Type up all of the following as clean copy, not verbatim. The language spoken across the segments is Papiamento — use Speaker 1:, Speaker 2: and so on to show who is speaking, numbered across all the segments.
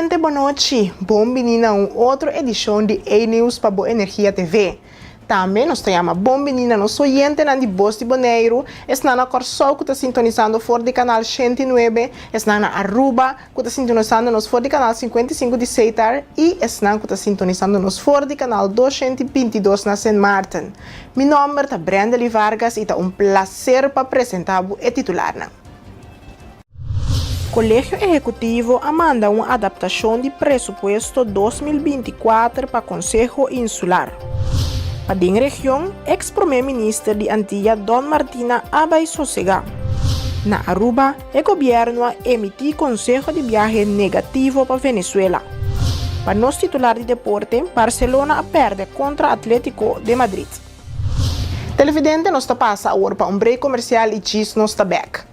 Speaker 1: Televidente bonochi, bon bini na un otro edishon di E-Nieuws pa Bo Energia TV. Tambe nos ta yama bon bini na nos oyentenan di Bos di Boneiru, esnan na Kòrsou ku ta sintonisando for di kanal 109, esnan na Aruba ku ta sintonisando nos for di kanal 55 di Setar i esnan ku ta sintonisando nos for di kanal 222 na Sint Maarten. Mi nòmber ta Brendely Vargas i ta un plaser pa presentá bo e titularnan. Kolegio Ehekutivo a manda un adaptashon di presupuesto 2024 pa Konseho Insular. Pa den region, eks promé minister di Antia Don Martina a bai sosegá. Na Aruba, e gobièrnu a emití konseho di biahe negativo pa Venezuela. Pa nos titular di deporte, Barcelona a pèrdè kontra Atlético de Madrid. Televidente, nos ta pasa awor pa un break komersial i djis nos ta bèk.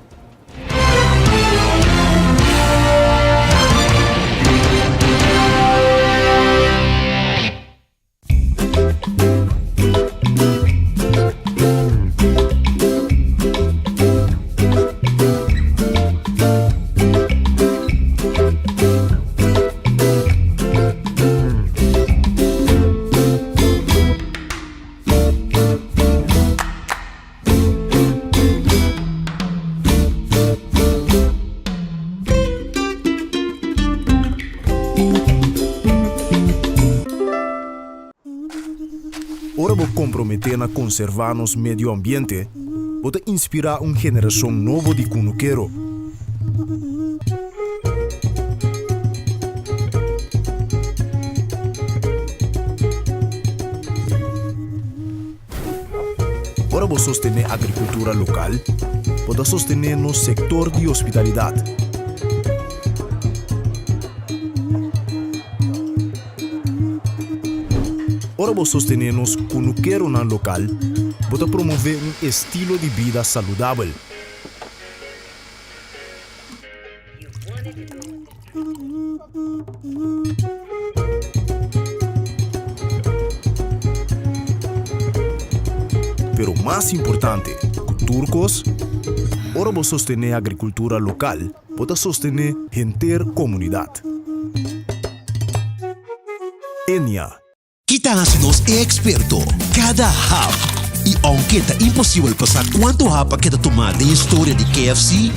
Speaker 2: Ora bo komprometé na konservá nos medio ambiente, bo ta inspirá un generashon nobo di kunukero. Ora bo sostené agrikultura lokal, bo ta sostené nos sektor di hospitalidat. Ora bo sostené nos kunukeronan lokal, bo ta promové un estilo di bida saludabel. Pero mas importante ku tur kos, ora bo sostené agrikultura lokal, bo ta sostené henter komunidat. Enia.
Speaker 3: Ki ta hasi nos e eksperto? Kada hap! I ounke ta imposibel pa sa kuantu hap a keda tumá den historia di KFC,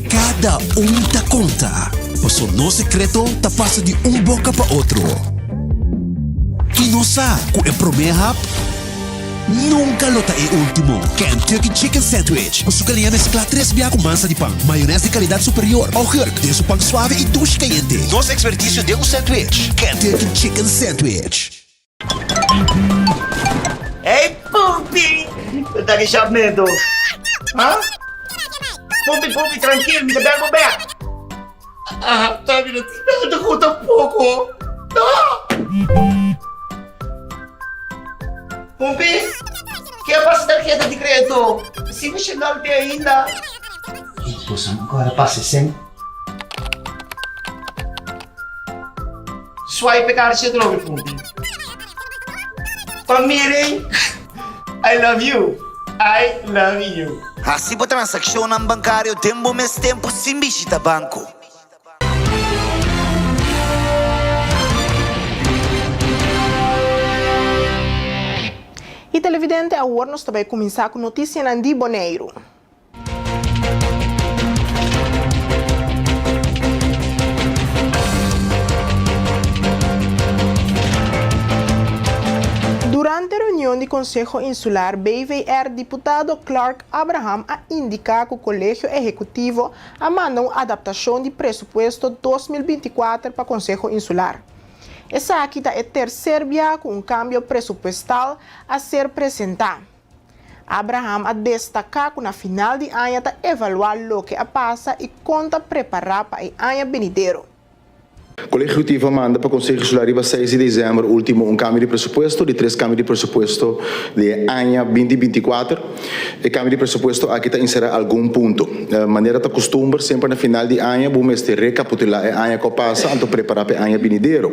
Speaker 3: kada un ta konta, paso nos sekreto ta pasa di un boka pa otro. I nos sa ku e promé hap nunka lo ta e último. Kentucky Chicken Sandwich ku su galiña mesklá tres bia ku mansa di pan, mayonès di kalidat superior, augurk den su pan suave i dushi kayente. Nos ekspertisio den un sandwich. Kentucky Chicken Sandwich.
Speaker 4: Hey Pumpi! Ta ki shapmento? Ha? Pumpi, Pumpi, trankil, mi ta bel bo bek. Ah, ta mi no tin nada ku tampoko. No! Pumpi, ke a pasa tarheta di kredito? Si mi shendal te ainda. Boso no kòrda pasa esei? Swipe e karchi atrobe, Pumpi. Pa miren, I love you, I love you.
Speaker 5: Hasi bo transakshonnan bankario den bo mes tempu sin bishita banko.
Speaker 1: I televidente awor nos ta bai kuminsá ku notisianan di Boneiru. Durante reunion di Konseho Insular BVR diputado Clark Abraham a indiká ku Kolegio Ehekutivo a manda un adaptashon di presupuesto 2024 pa Konseho Insular. Esaki ta e terser bia ku un kambio presupuestal a ser presentá. Abraham a destaká ku na final di aña ta evaluá loke a pasa i kon ta prepará pa e aña benidero.
Speaker 6: Kolegio Ehekutivo a manda pa Konseho Insular riba seis di desèmber último un kambio di presupuesto, di tres kambio di presupuesto di e aña binti 24. E kambio di presupuesto aki ta enserá algun punto. Manera ta kustumber, semper na final di aña bo mester rekapitulá e aña ku a pasa anto prepará pa e aña binidero.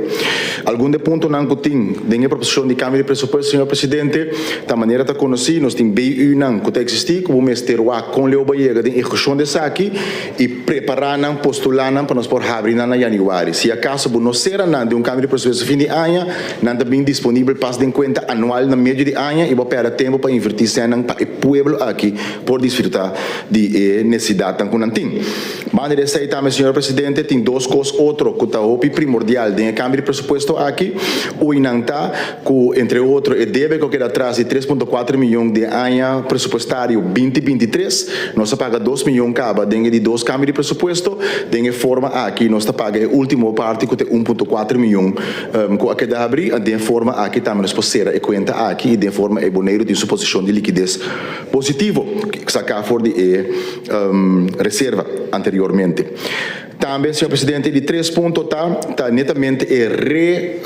Speaker 6: Algun di e puntonan ku tin den e proposishon di kambio di presupuesto, señor presidente, Ta manera ta konosí, nos tin BUnan ku ta eksistí ku bo mester wak kon leu bo a yega den ehekushon di esaki i prepará nan, postulá nan pa nos por habri nan na yanüari. Si. akaso bo no sera nan den un kambio di presupuesto fin di aña, nan ta bin disponibel pas den kuenta anual na medio di aña i bo a pèrdè tempu pa invertí sènnan pa e pueblo aki por disfrutá di e nesesidatnan ku nan tin. Banda di esei tambe, señor presidente, tin dos kos otro ku ta hopi primordial den e kambio di presupuesto aki. Ui nan ta ku entre otro e debe ku a keda atras di 3.4 miyon den aña presupuestario 2023. Nos a paga 2 miyon kaba den e di dos kambio di presupuesto. Den e forma aki nos ta paga e ultimo parti ku ta e 1.4 miyon ku a keda habrí. Den e forma aki tambe nos por sera e kuenta aki i den e forma ei Boneiru tin su posishon di likides positivo saká for di e reserva anteriormente. Tambe, señor presidente, di tres punto ta ta netamente e re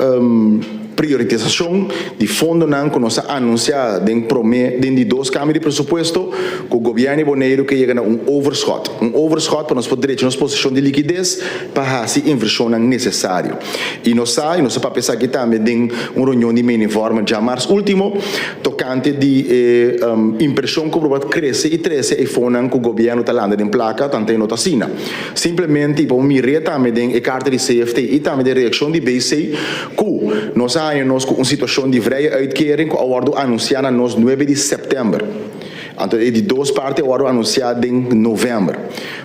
Speaker 6: prioritisashon di fondonan ku nos a anunsiá den promé den di dos kambio di presupuesto ku gobièrnu di Boneiru ke yega na un overschot. Un overschot pa nos por drecha nos posishon di likides pa hasi invershonnan nesesario. I nos sa, i nos a papia esaki tambe den un reunion di meninvormen djamars ultimo, tokante di e impreshon ku por krese i trese e fonnan ku gobièrnu ta landa den plaka, tanta e no ta asina. Simplemente i pa bo mir'é tambe den e karta di CFT i tambe den reakshon di BC ku nos a haña nos ku un situashon di vrije uitkering ku a wòrdu anunsiá na nos nuebe di sèptèmber. Anto e di dos parti a wòrdu anunsiá den novèmber.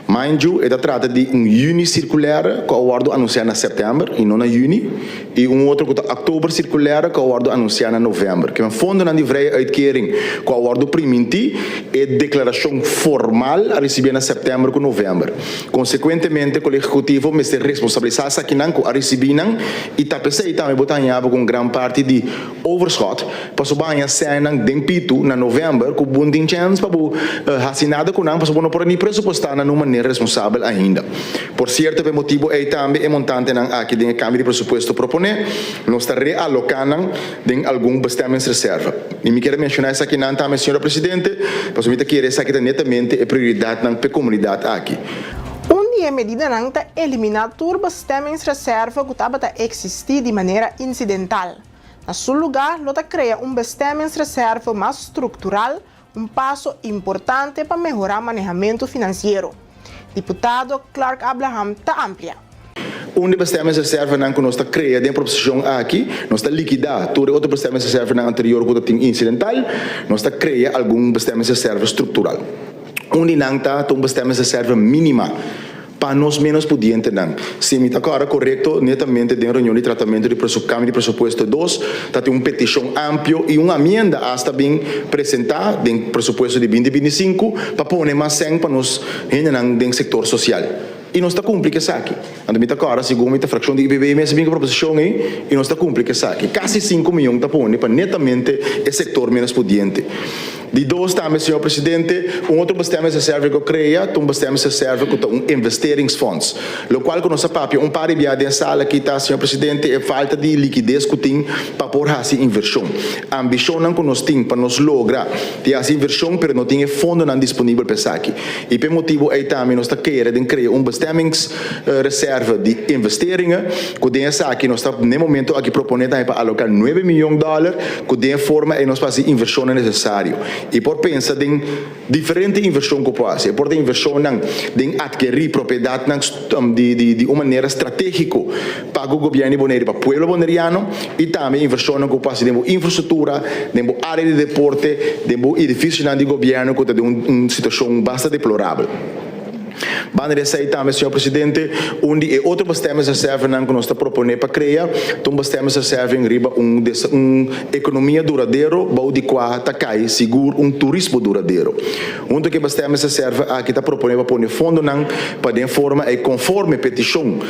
Speaker 6: Mind you, e ta trata di un yüni sirkulèr ku a wòrdu anunsiá na sèptèmber i no na yüni, i un otro ku ta òktober sirkulèr ku a wòrdu anunsiá na novèmber. Kimen fondonan di vrije uitkering ku a wòrdu primintí, e deklarashon formal a risibí na sèptèmber ku novèmber. Konsekuentemente, Kolegio Ehekutivo mester responsabilisá esakinan ku a risibí nan i ta p'esei tambe bo ta haña bo ku un gran parti di overschot pasobra bo haña sènnan den pitu na novèmber ku bo no tin chèns pa bo hasi nada ku nan pasobra bo no por ni presupuestá nan na un manera responsabel ainda. Por sierto pa e motibu ei tambe e montantenan aki den e kambio di presupuesto proponé, nos ta realoká nan den algun bestemmingsreserve. I mi kier a menshoná esakinan tambe señora Presidente, pasobra mi ta kere esaki ta netamente e prioridatnan p'e komunidat aki.
Speaker 1: Un di e medidanan ta eliminá tur bestemmingsreserve ku tabata eksistí di manera insidental. Na su lugá lo ta krea un bestemmingsreserve mas struktural, un paso importante pa mehorá manehamentu finansiero. Diputado Clark Abraham ta amplia.
Speaker 6: Un di bestemmingsreservenan ku nos ta krea den e proposishon aki, nos ta likidá tur e otro bestemmingsreservenan anterior ku ta tin insidental, nos ta krea algun bestemmingsreserve struktural. Un di nan ta ta un bestemmingsreserve mínima. Pa nos ménos pudientenan. Si mi ta kòrda korekto, netamente den reunion di tratamentu di kambio di presupuesto dos, ta tin un petishon amplio i un amienda asta bin presentá den presupuesto di 2025 pa pone mas sèn pa nos hendenan den sektor sosial. I nos ta kumpli ku esaki. Anto mi ta kòrda segun mi ta frakshon di UPB mes a bin ku e proposishon ei i nos ta kumpli ku esaki. Kasi 5 mion ta pone pa netamente e sektor ménos pudiente. Di dos tambe, señor presidente, un otro bestemmingsreserve ku a krea ta un bestemmingsreserve ku ta un investeringsfonds. Lokual ku nos a papia un par di bia den sala aki ta, señor presidente, e falta di likides ku tin pa por hasi invershon. Ambishonnan ku nos tin pa nos logra di hasi invershon pero no tin e fondonan disponibel pa esaki. I pa e motibu ei tambe nos ta kere den krea un bestemmingsreserve di investeringen ku den esaki nos ta n'e momento aki propone tambe pa aloká 9 mion dòler ku den e forma ei nos por hasi invershonnan nesesario. I por pensa den diferente invershon ku por hasi. E por ta invershonnan den atkerí propiedatnan di un manera stratégiko pa ku gobièrnu di Boneiru, pa pueblo boneriano i tambe invershonnan ku por hasi den bo infrastruktura, den bo área di deporte, den bo edifisionan di gobièrnu ku ta den un situashon basta deplorabel. Banda di esei tambe, señor presidente, un di e otro bestemmingsreservenan ku nos ta proponé pa krea ta un bestemmingsreserve riba un un ekonomia duradero bou di kua ta kai sigur un turismo duradero. Hunto ku e bestemmingsreserve aki ta proponé pa pone fondonan pa den forma ei konforme petishon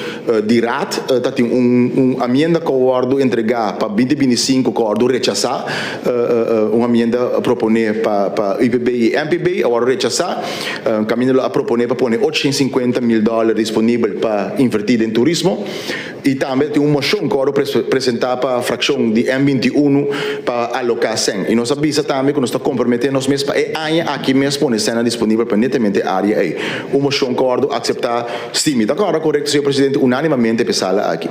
Speaker 6: di Raad ta tin un un amienda ku a wòrdu entregá pa 2025 ku a wòrdu rechasá, un amienda proponé pa pa UPB i MPB a wòrdu rechasá. Kaminda lo a proponé pa pone 850 mil dòler disponibel pa invertí den turismo i tambe tin un moshon ku a wòrdu presentá pa frakshon di M 21 pa aloká sèn. I nos a bisa tambe ku nos ta komprometé nos mes pa e aña aki mes pone sènnan disponibel pa netamente e área ei. Un moshon ku a wòrdu akseptá, si mi ta kòrda korekto, señor presidente, unánimamente pa e sala aki.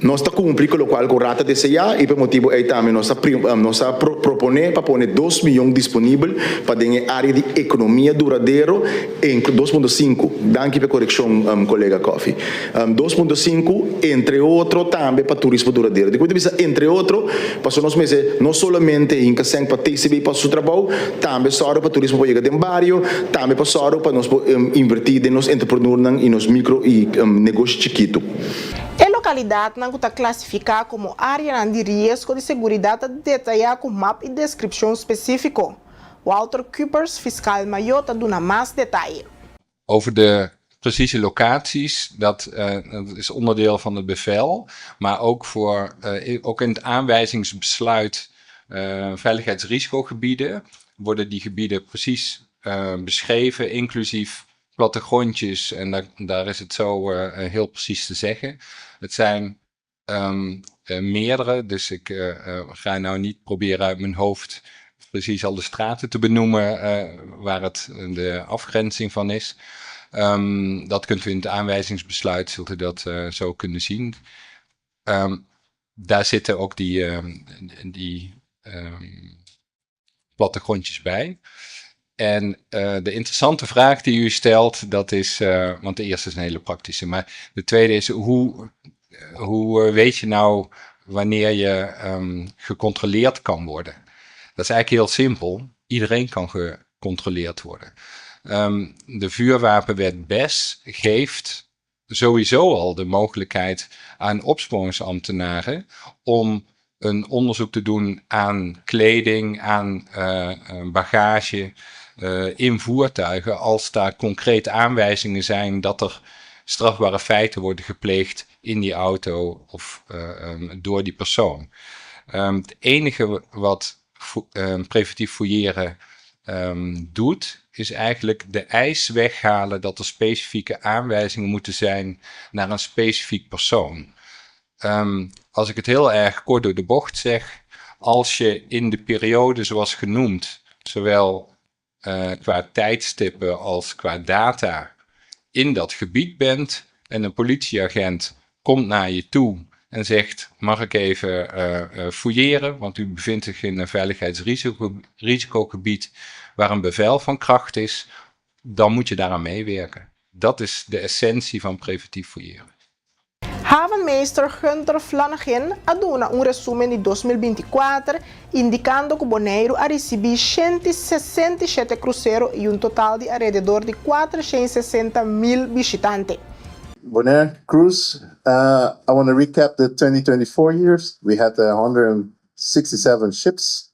Speaker 6: Nos ta kumpli ku lokual ku RAT a deseá i pa e motibu ei tambe nos a nos a proponé pa pone 2 mion disponibel pa den e área di ekonomia duradero en 2.5. Danki pa e korekshon, kolega Coffie. 2.5, entre otro tambe pa turismo duradero. Di punto di bista entre otro, pasobra nos mester no solamente hinka sèn pa TCB pa su trabou, tambe sòru pa turismo por yega den bario, tambe pa sòru pa nos por invertí den nos entrepreneurnan i nos mikro i negoshi chikitu.
Speaker 1: E lokalidatnan ku ta klasifiká komo áreanan di riesgo di seguridat ta detayá ku map i deskripshon spesífiko. Walter Kupers, fiskal mayó, ta duna mas detaye.
Speaker 7: Over de precieze locaties, dat is onderdeel van het bevel. Maar ook in het aanwijzingsbesluit veiligheidsrisicogebieden worden die gebieden precies beschreven, inclusief plattegrondjes. En daar is het zo heel precies te zeggen. Het zijn meerdere, dus ik ga nou niet proberen uit mijn hoofd precies al de straten te benoemen waar het de afgrenzing van is. Dat kunt u in het aanwijzingsbesluit, zult u dat zo kunnen zien. Daar zitten ook die plattegrondjes bij. En de interessante vraag die u stelt, dat is, want de eerste is een hele praktische, maar de tweede is: hoe weet je nou wanneer je gecontroleerd kan worden? Dat is eigenlijk heel simpel. Iedereen kan gecontroleerd worden. De vuurwapenwet BES geeft sowieso al de mogelijkheid aan opsporingsambtenaren om een onderzoek te doen aan kleding, aan bagage in voertuigen, als daar concrete aanwijzingen zijn dat er strafbare feiten worden gepleegd in die auto of door die persoon. Het enige wat preventief fouilleren doet, is eigenlijk de eis weghalen dat er specifieke aanwijzingen moeten zijn naar een specifiek persoon. Als ik het heel erg kort door de bocht zeg, als je in de periode zoals genoemd, zowel qua tijdstippen als qua data, in dat gebied bent en een politieagent komt naar je toe en zegt: "Mag ik even fouilleren, want u bevindt zich in een veiligheidsrisicogebied waar een bevel van kracht is", dan moet je daaraan meewerken. Dat is de essentie van preventief fouilleren.
Speaker 1: Havenmeester Gunther Flanagan a duna un resúmen di 2024, indikando ku Boneiru a risibí 167 krusero i un total di alrededor di 460 mil bishitante.
Speaker 8: Bonaire Cruise, I want to recap the 2024 years. We had 167 ships,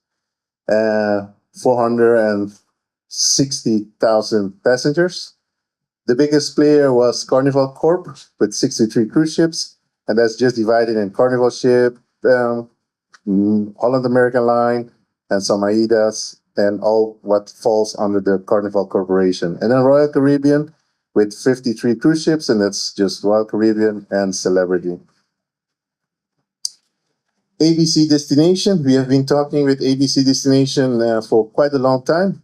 Speaker 8: 460,000 passengers. The biggest player was Carnival Corp with 63 cruise ships, and that's just divided in Carnival ship, Holland American Line, and some AIDAs, and all what falls under the Carnival Corporation. And then Royal Caribbean with 53 cruise ships, and that's just Royal Caribbean and Celebrity. ABC Destination, we have been talking with ABC Destination for quite a long time.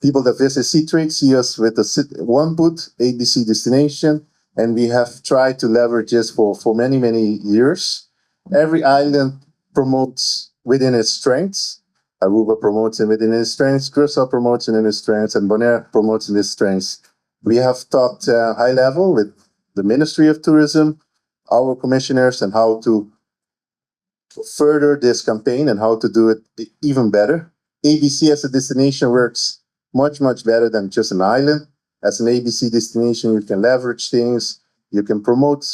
Speaker 8: People that visit Seatrade see us with the one booth, ABC Destination, and we have tried to leverage this for many, many years. Every island promotes within its strengths. Aruba promotes it within its strengths, Curaçao promotes it in its strengths, and Bonaire promotes in its strengths. We have talked high level with the Ministry of Tourism, our commissioners, and how to further this campaign and how to do it even better. ABC as a destination works much, much better than just an island. As an ABC destination, you can leverage things, you can promote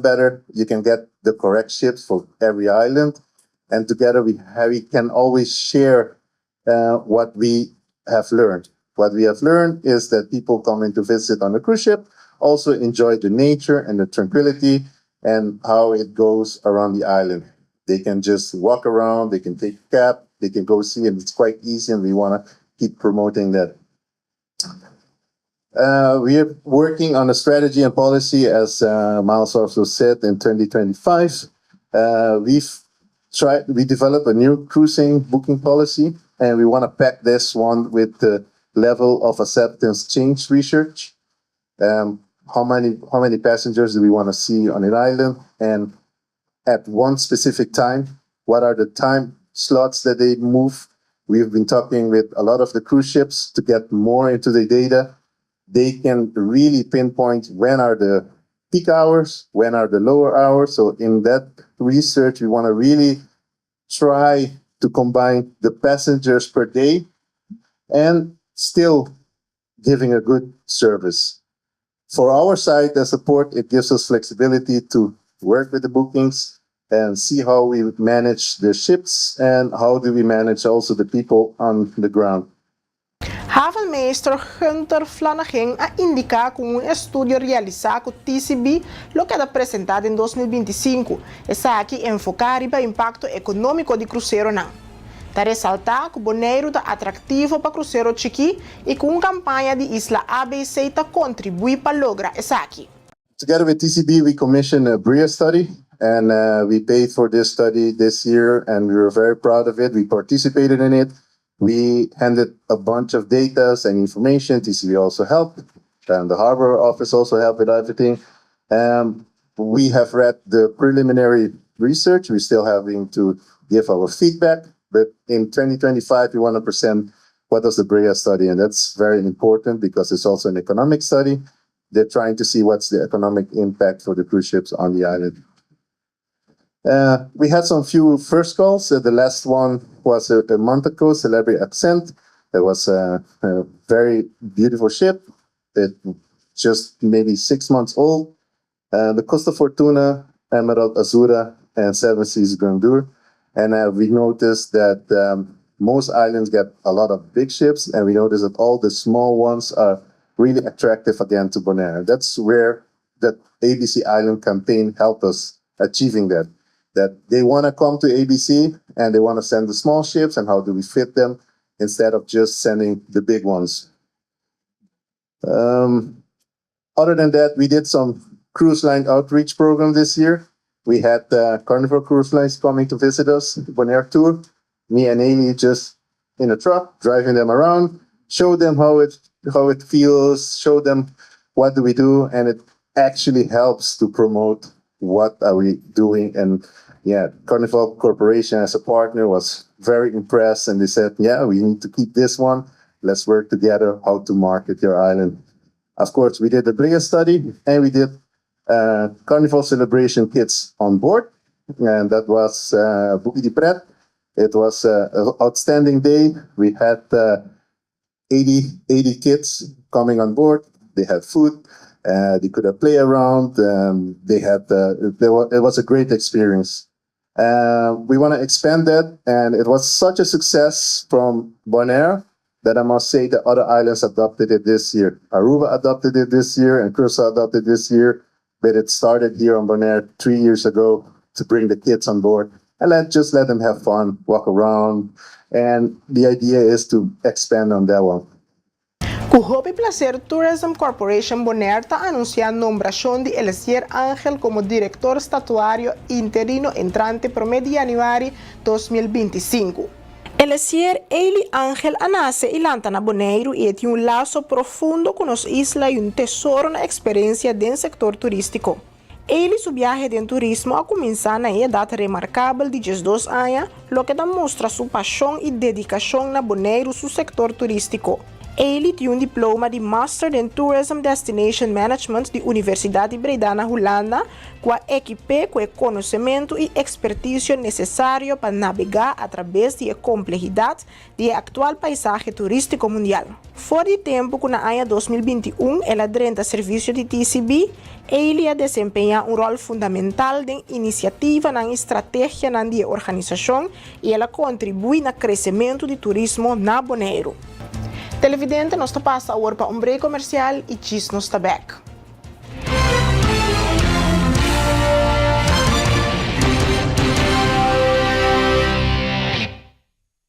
Speaker 8: better, you can get the correct ships for every island. And together we can always share what we have learned. What we have learned is that people coming to visit on a cruise ship also enjoy the nature and the tranquility and how it goes around the island. They can just walk around, they can take a cab, they can go see, and it's quite easy, and we want to keep promoting that. We are working on a strategy and policy, as Miles also said, in 2025. We developed a new cruising booking policy, and we want to pack this one with the level of acceptance change research. How many how many passengers do we want to see on an island? And at one specific time, what are the time slots that they move? We've been talking with a lot of the cruise ships to get more into the data. They can really pinpoint when are the peak hours, when are the lower hours. So in that research, we want to really try to combine the passengers per day and still giving a good service. For our side as a port, it gives us flexibility to work with the bookings and see how we manage the ships and how do we manage also the people on the ground.
Speaker 1: Havenmeester Gunther Flanegin a indiká ku un estudio realisá ku TCB lo keda presentá den 2025. Esaki enfoká riba impakto ekonómiko di kruseronan. Ta resaltá ku Boneiru ta atraktivo pa krusero chikí i ku un kampaña di Isla ABC ta kontribuí pa logra esaki.
Speaker 8: Together with TCB, we commissioned a BRIA study and we paid for this study this year and we were very proud of it. We participated in it. We handed a bunch of data and information. TCB also helped, and the harbor office also helped with everything. We have read the preliminary research. We're still having to give our feedback, but in 2025, we want to present what does the BRIA study, and that's very important because it's also an economic study. They're trying to see what's the economic impact for the cruise ships on the island. We had some few first calls. The last one was a month ago, Celebrity Accent. It was a very beautiful ship. It just maybe 6 months old. The Costa Fortuna, Emerald Azura, and Seven Seas Grandeur. And we noticed that most islands get a lot of big ships, and we noticed that all the small ones are really attractive again to Bonaire. That's where that ABC Island campaign helped us achieving that. That they want to come to ABC and they want to send the small ships, and how do we fit them instead of just sending the big ones? Other than that, we did some cruise line outreach program this year. We had the Carnival Cruise Lines coming to visit us, Bonaire tour. Me and Amy just in a truck driving them around, show them how it feels, show them what do we do, and it actually helps to promote what are we doing. And yeah, Carnival Corporation as a partner was very impressed, and they said, "Yeah, we need to keep this one. Let's work together how to market your island." Of course, we did the BRIA study and we did Carnival Celebration Kids on board, and that was Buki di Pret. It was an outstanding day. We had 80, 80 kids coming on board. They had food. They could have play around. They had it was a great experience. We want to expand that, and it was such a success from Bonaire that I must say the other islands adopted it this year. Aruba adopted it this year, and Curacao adopted this year. But it started here on Bonaire 3 years ago to bring the kids on board and just let them have fun, walk around, and the idea is to expand on that one.
Speaker 1: Ku hopi plaser Tourism Corporation Bonaire ta anunsiá nombrashon di Elesier Angel komo direktor statutario interino entrante 1 di yanüari 2025. Elesier Eli Angel a nase i lanta na Boneiru i tin un laso profundo ku nos isla i un tesoro na eksperensia den sektor turístiko. Eli su biahe den turismo a kuminsá na edat remarkabel di 12 aña, loke ta mustra su pashon i dedikashon na Boneiru su sektor turístiko. Eli tin un diploma di Master in Tourism Destination Management di Universidat di Breda na Hulanda, ku a ekip'é ku e konosementu i ekspertisio nesesario pa nabegá atraves di e komplehidat di aktual paisahe turístiko mundial. For di tempu ku na aña 2021 el a drenta servisio di TCB, Eli a desempeñá un ròl fundamental den inisiativanan i strategianan di organisashon i el a kontribuí na kresementu di turismo na Boneiru. Televidente, nos ta pasa awor pa un break komersial i djis nos ta back.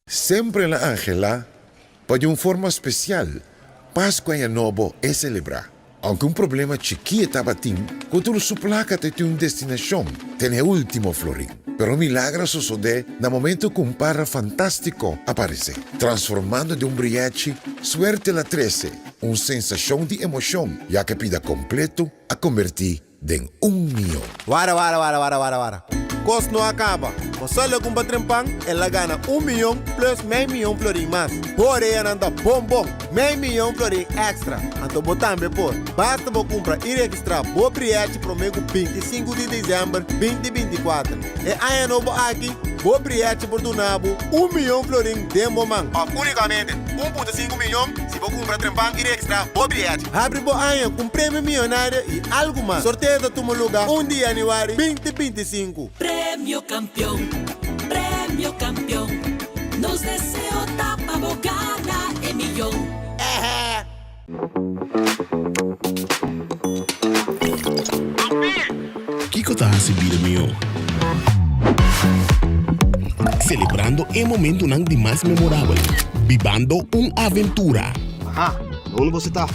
Speaker 9: Semper el a anhelá, pa di un forma spesial, Pasku Aña Nobo e selebrá. Aunke un problema chikí e tabatin, ku tur su plaka ta tin un destinashon, tene e último florin. Pero un milagro a sosodé na momento ku un parra fantástiko a paresé. Transformando den un brièchi, suerte la trese un sensashon di emoshon, ya ku e pida kompleto a kombertí den un mion.
Speaker 10: Wara wara wara wara wara wara. Kos no a kaba. Bo sa loke un patren pan? El a gana un mion plus mei mion florin mas. Bo oreanan ta bon bon! Mei mion florin extra! Anto bo tambe por. Basta bo kumpra i registrá bo brièchi promé ku 25 di desèmber 2024. E aña nobo aki, bo brièchi por duna bo un mion florin den bo man. Òf únikamente 1.5 mion si bo kumpra trempan i registrá bo brièchi. Habri bo aña ku un premio miyonario i algu mas. Sorteo ta tuma luga un di yanüari 2025.
Speaker 11: Premio Campeon, Premio Campeon, nos deseo ta pa bo gana e miyon.
Speaker 10: Ehe!
Speaker 12: Kiko ta hasi bida mihó? Selebrando e momentunan di mas memorabel, bibando un aventura.
Speaker 13: Aha, na unda boso ta?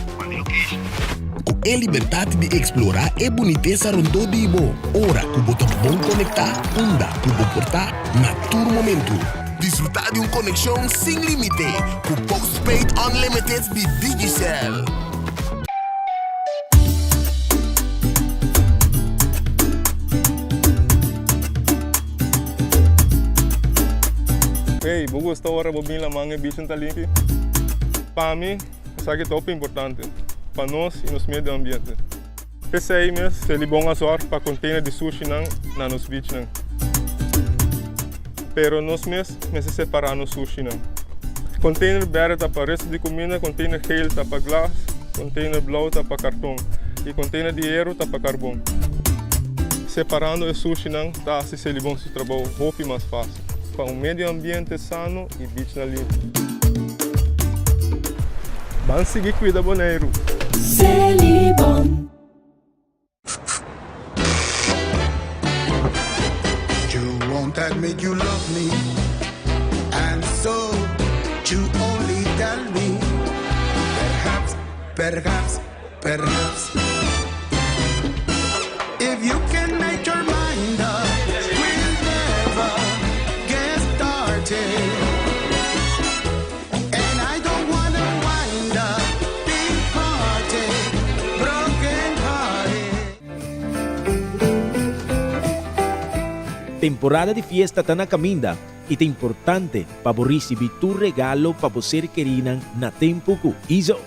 Speaker 12: Ku e libertat di eksplorá e bunitesa rondó di bo, ora ku bo ta bon konektá unda ku bo por ta na tur momentu. Disfrutá di un konekshon sin límite ku Postpaid Unlimited di Digicel.
Speaker 14: Hey, bo gusta ora bo bin laman e bichin ta limpi? Pa mi, esaki ta hopi importante pa nos y nos medio ambiente. P'esei mes, Selibon a zorg pa container di sushinan na nos beachnan. Pero nos mes mester separa nos sushinan. Container berde ta pa resto di cuminda, container geel ta pa glas, container blauw ta pa carton y container di hero ta pa carbon. Separando e sushinan ta haci Selibon su trabou hopi mas facil pa un medio ambiente sano y beachnan limpi. Ban sigui cuida Boneiru!
Speaker 11: Selibon.
Speaker 15: You won't admit you love me And so you only tell me Perhaps, perhaps, perhaps If you can make your mind up We'll never get started And I don't wanna wind up Departed, broken hearted
Speaker 16: Temporada di fiesta ta na caminda y ta importante pa bo ricibi tur regalo pa bo ser kerinan na tempo cu Izo.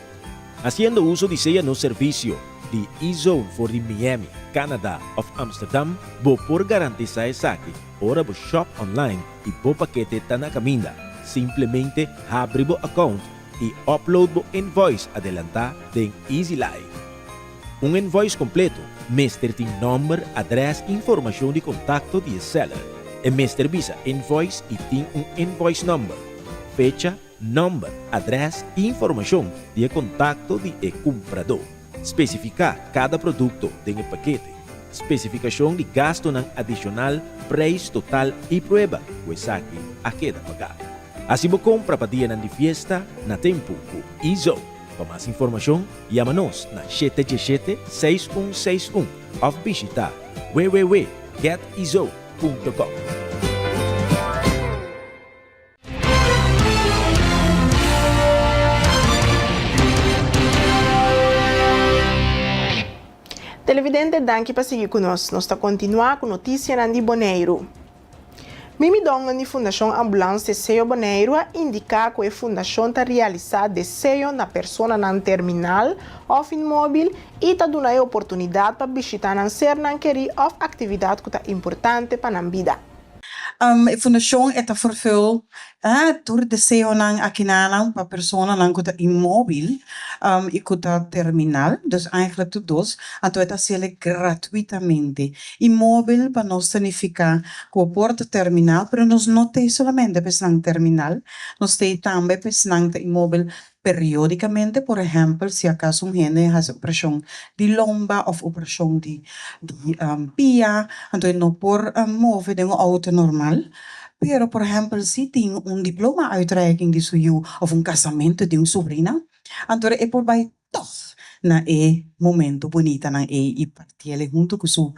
Speaker 16: Haciendo uso di sea nos servicio di E-Zone for di Miami, Canada of Amsterdam, bo por garantisa esaki ora bo shop online y bo pakete ta na caminda. Simplemente habri bo account y upload bo invoice adelanta den EasyLife. Un invoice completo mester tin nomber, adres y informacion di contacto di e seller. E mester bisa invoice y tin un invoice number, fecha, Nòmber, adrès i informashon di e kontakto di e kumpradó. Spesifiká kada produkto den e pakete. Spesifikashon di gastunan adishonal, preis total i prueba ku esaki a keda pagá. Hasi bo kompra pa dianan di fiesta na tempu ku Izo. Pa mas informashon, yama nos na shete djeshete, 6161 òf bishitá www getizo punto com.
Speaker 1: Televidente danki pa sigui ku nos. Nos ta kontinuá ku notisianan di Boneiru. Mimi Dongen di Fundashon Ambulans Deseo Boneiru a indiká ku e fundashon ta realisá deseo na personanan terminal òf inmóbil i ta duna e oportunidat pa bishitá nan sernan kerí òf aktividat ku ta importante pa nan bida.
Speaker 17: E fundashon e ta vervul tur deseonan akinanan pa personanan ku ta inmóbil i ku ta terminal, dus eigenlijk tur dos, anto e ta hasiel gratuitamente. Inmóbil pa nos ta nifiká ku bo por ta terminal, pero nos no ta solamente pa esnan terminal, nos ta tambe pa esnan ta inmóbil Periódicamente, por ehèmpel, si acaso un hende hasi operashon di lomba òf operashon di di pia, anto e no por move den un outo normal. Pero, por ehèmpel, si tin un diploma uitreiking di su yu òf un kasamentu di un sobrina, anto e por bai tòg. na e momento bunitanan ei i partiele huntu ku su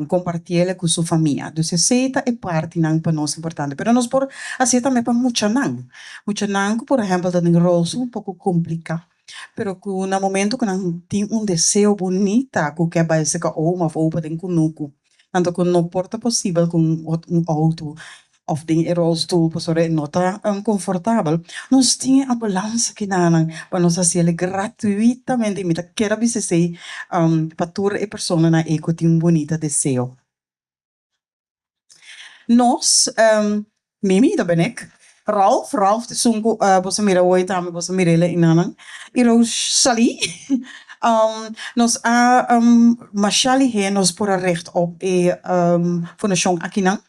Speaker 17: kompartiele ku su famia. Dus esei ta e partinan pa nos importante. Pero nos por hasié tambe pa muchanan. Muchanan ku por ehèmpel ta den rolstoel un poko kompliká, pero ku na momento ku nan tin un deseo bunita ku ke bai seka oma òf opa den kunuku, Anto ku no por ta posibel ku un outo òf den e rolstoel pasobra e no ta konfortabel, nos tin e ambulans akinanan pa nos hasi el gratuitamente i mi ta kere bisa esei pa tur e personanan ei ku tin un bunita deseo. Nos. Mimi, ta ben ik. Ralph, Ralph ta esun ku boso a mira awor tambe, boso a mira el einanan. I Rosalie, nos a masha lihé nos por a richt op e fundashon akinan.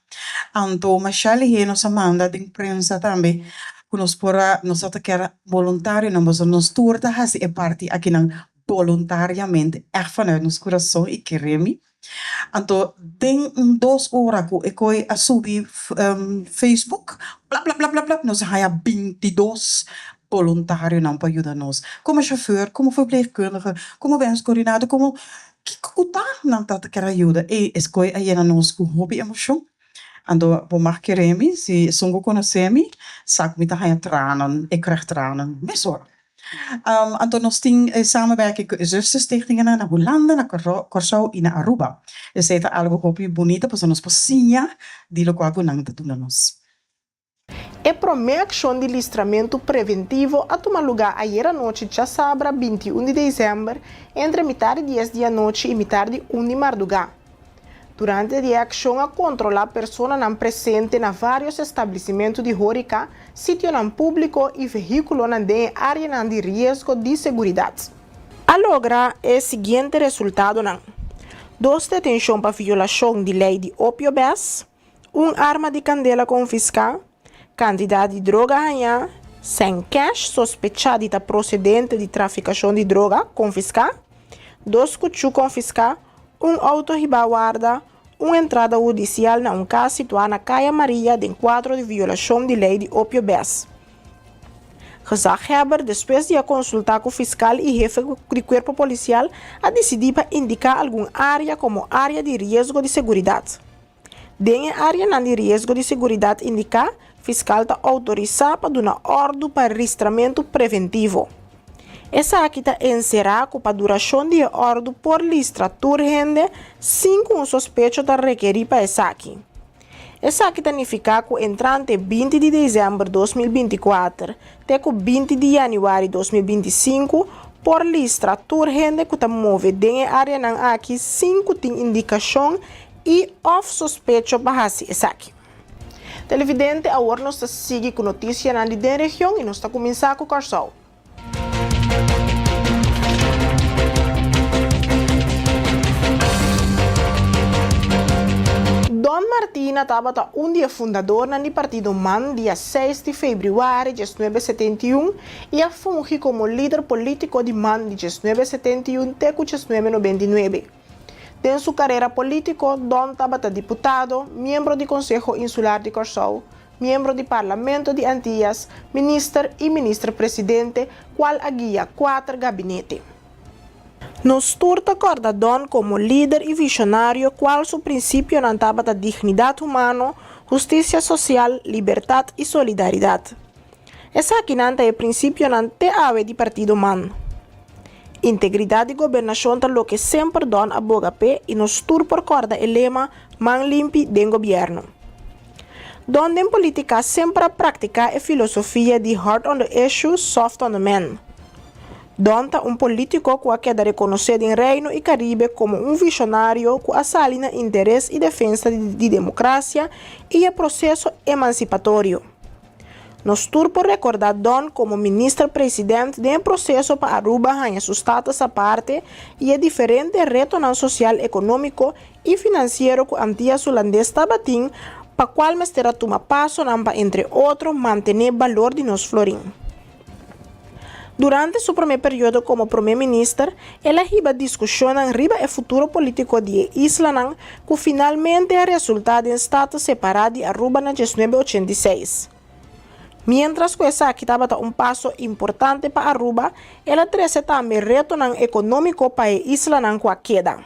Speaker 17: Anto masha lihé nos a manda den prensa tambe ku nos por a, nos a ta kier boluntarionan pasobra nos tur ta hasi e parti akinan boluntariamente, ègt vanuit nos kurason i kere mi. Anto den un dos ora ku e koi a subi Facebook, plap-plap-plap-plap nos a haña bintidos boluntarionan pa yuda nos, komo shofùr, komo verpleegkundige, komo wenskoordinator, komo kiko ku ta nan ta kier a yuda. Ey es koi a yena nos ku hopi emoshon. Anto bo mag kere mi, si esun ku konosé mi sa ku mi ta haña tranen, e krijg tranen mesora. Anto nos tin e samenwerking ku e zusterstichtingennan na Hulanda, na Kòrsou i na Aruba. Esei ta algu hopi bunita pasobra nos por siña di lokual ku nan ta duna nos.
Speaker 1: E promé akshon di listramentu preventivo a tuma lugá ayer anochi djasabra 21 di desèmber entre mitar di dies di anochi i mitar di un di mardugá. Durante di e akshon a kontrolá personanan presente na vários establisimentu di hórika, sitionan públiko i vehíkulonan den e áreanan di riesgo di seguridat. A logra e siguiente resultadonan, dos detenshon pa violashon di lei di opio bes, un arma di kandela konfiská, kantidat di droga hañá, sèn kèsh sospechá di ta prosedente di trafikashon di droga konfiská, dos kuchú konfiská, un outo hibá warda, un entrada hudisial na un kas situá na Kaya Maria den kuadro di violashon di lei di opio bes. Gezaghebber, despues di a konsultá ku fiskal i hefe di kuerpo polisial, a disidí pa indiká algun área komo área di riesgo di seguridat. Den e áreanan di riesgo di seguridat indiká, fiskal ta outorisá pa duna òrdu pa ristramentu preventivo. Esaki ta enserá ku pa durashon di e òrdu por listra tur hende sin ku un sospecho ta rekerí pa esaki. Esaki ta nifiká ku entrante 20 di desèmber 2024 te ku 20 di yanüari 2025 por listra tur hende ku ta move den e áreanan aki sin ku tin indikashon i òf sospecho pa hasi esaki. Televidente, awor nos ta sigui ku notisianan di den region i nos ta kuminsá ku Kòrsou. Don Martina tabata un di e fundadornan di partido man dia seis di febrüari 1971 i a fungi komo lider polítiko di man di 1971 te ku 1999. Den su karera polítiko, Don tabata diputado, miembro di Konseho Insular di Kòrsou, miembro di Parlamento di Antias, minister i minister-presidente, kual a guia kuater gabinete. Nos tur ta kòrda Don komo lider i vishonario kual su prinsipionan tabata dignidat humano, hustisia sosial, libertat i solidaridat. Esakinan ta e prinsipionan te awe di Partido man. Integridat di gobernashon ta loke semper Don a boga p'e i nos tur por kòrda e lema Man limpi den gobièrnu. Don den politika semper a praktiká e filosofia di hard on the issue, soft on the man. Don ta un polítiko ku a keda rekonosé den Reino i Karibe komo un vishonario ku a sali na interes i defensa di demokrasia i e proseso emansipatorio. Nos tur por recorda Don como Minister President den e proceso pa Aruba haña su status aparte y e diferente retonan social economico y financiero cu Antillas Hulandes tabatin pa cual mester a tuma pasonan pa entre otro mantene balor di nos florin. Durante su prome periodo como Prome Minister, el a hiba discusionnan riba e futuro politico di e islanan cu finalmente a resulta den status separa di Aruba na 1986. Miéntras ku esaki tabata un paso importante pa Aruba, el a trese tambe retonan ekonómiko pa e islanan ku a keda.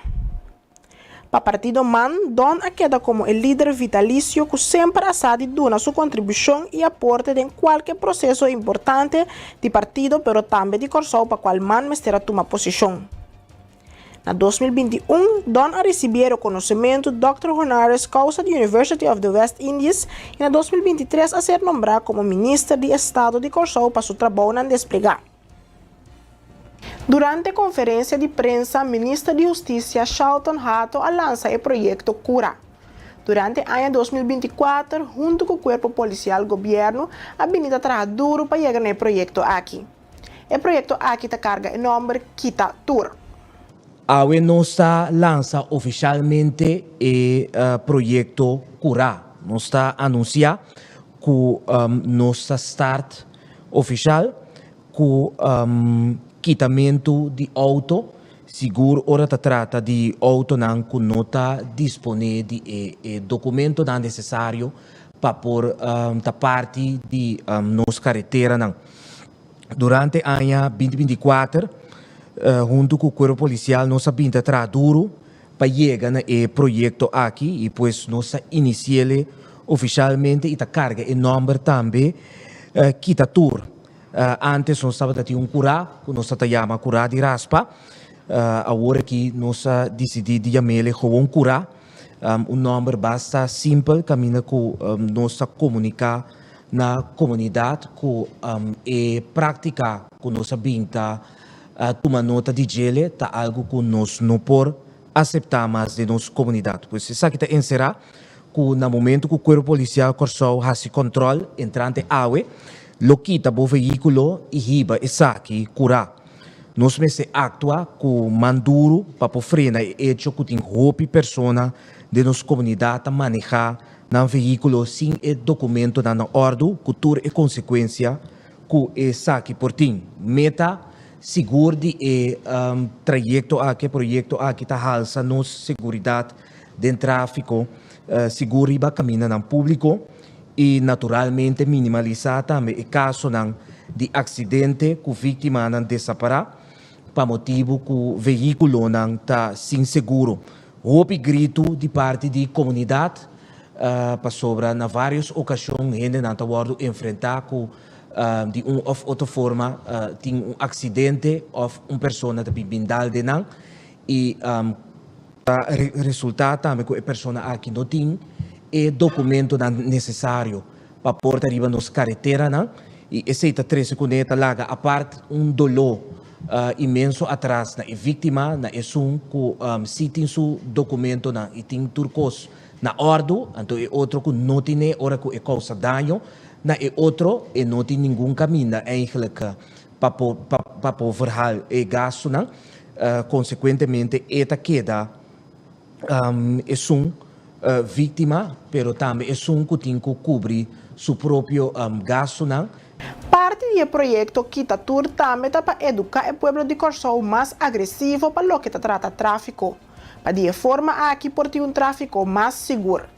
Speaker 1: Pa partido man, Don a keda komo e lider vitalisio ku semper a sa di duna su kontribushon i aporte den kualke proseso importante di partido pero tambe di Kòrsou pa kual man mester a tuma posishon. Na 2021, Don a risibí e rekonosementu Doctor Honoris Causa di University of the West Indies i na 2023 a ser nombrá komo Minister di Estado di Kòrsou pa su trabounan desplegá. Durante konferensia di prensa, Minister di Hustisia Shalton Hato a lansa e proyekto Kura. Durante aña 2024, huntu ku Kuerpo Polisial Gobièrnu a bini ta traha duru pa yega na e proyekto aki. E proyekto aki ta karga e nòmber Kita Tur.
Speaker 16: Awe nos ta lansa ofishalmente e proyekto Kurá. Nos ta anunsiá ku nos ta start ofishal ku kitamentu di outo, sigur ora ta trata di outonan ku no ta disponé di e dokumentonan nesesario pa por ta parti di nos kareteranan. Durante aña 2024, huntu ku Kuerpo Polisial nos a bin ta traha duru pa yega na e proyekto aki i pues nos a inisi'el ofishalmente i ta karga e nòmber tambe Kita Tur. Ántes nos tabata tin un kurá ku nos ta yama kurá di raspa, awor aki nos a disidí di yam'el gewoon kurá, un nòmber basta simpel kaminda ku nos ta komuniká na komunidat ku e práktika ku nos a bin ta tuma nota di djele ta algu ku nos no por aseptá mas den nos komunidat. Pues esaki ta enserá ku na momentu ku Kuerpo Polisial Kòrsou hasi kòntròl entrante awe, lo kita bo vehíkulo i hiba esaki kurá. Nos mester aktua ku man duru pa por frena e echo ku tin hopi persona den nos komunidat ta manehá nan vehíkulo sin e dokumentonan na òrdu ku tur e konsekuensia ku esaki por tin. Meta sigur di e trayekto aki, e proyekto aki ta halsa nos seguridat den tráfiko, sigur riba kamindanan públiko i naturalmente minimalisá tambe e kasonan di aksidente ku víktimanan desapará pa motibu ku vehíkulonan ta sin seguro. Hopi gritu di parti di komunidat pasobra na vários okashon hendenan ta wòrdu enfrentá ku di un òf otro forma tin un aksidente òf un persona ta bin bin dal den nan i ta resultá tambe ku e persona aki no tin e dokumentonan nesesario pa por ta riba nos kareteranan i esei ta trese kuné ta laga apart un doló inmenso atras na e víktima, na esun ku si tin su dokumentonan i tin tur kos na òrdu, anto e otro ku no tin'é ora ku e kousa daño na e otro e no tin ningun kaminda eigentlik pa por pa por verhaal e gastunan, konsekuentemente e ta keda esun víktima pero tambe esun ku tin ku kubri su propio gastunan.
Speaker 1: Parti di e proyekto Kita Tur tambe ta pa eduká e pueblo di Kòrsou mas agresivo pa loke ta trata tráfiko, pa di e forma aki por tin un tráfiko mas sigur.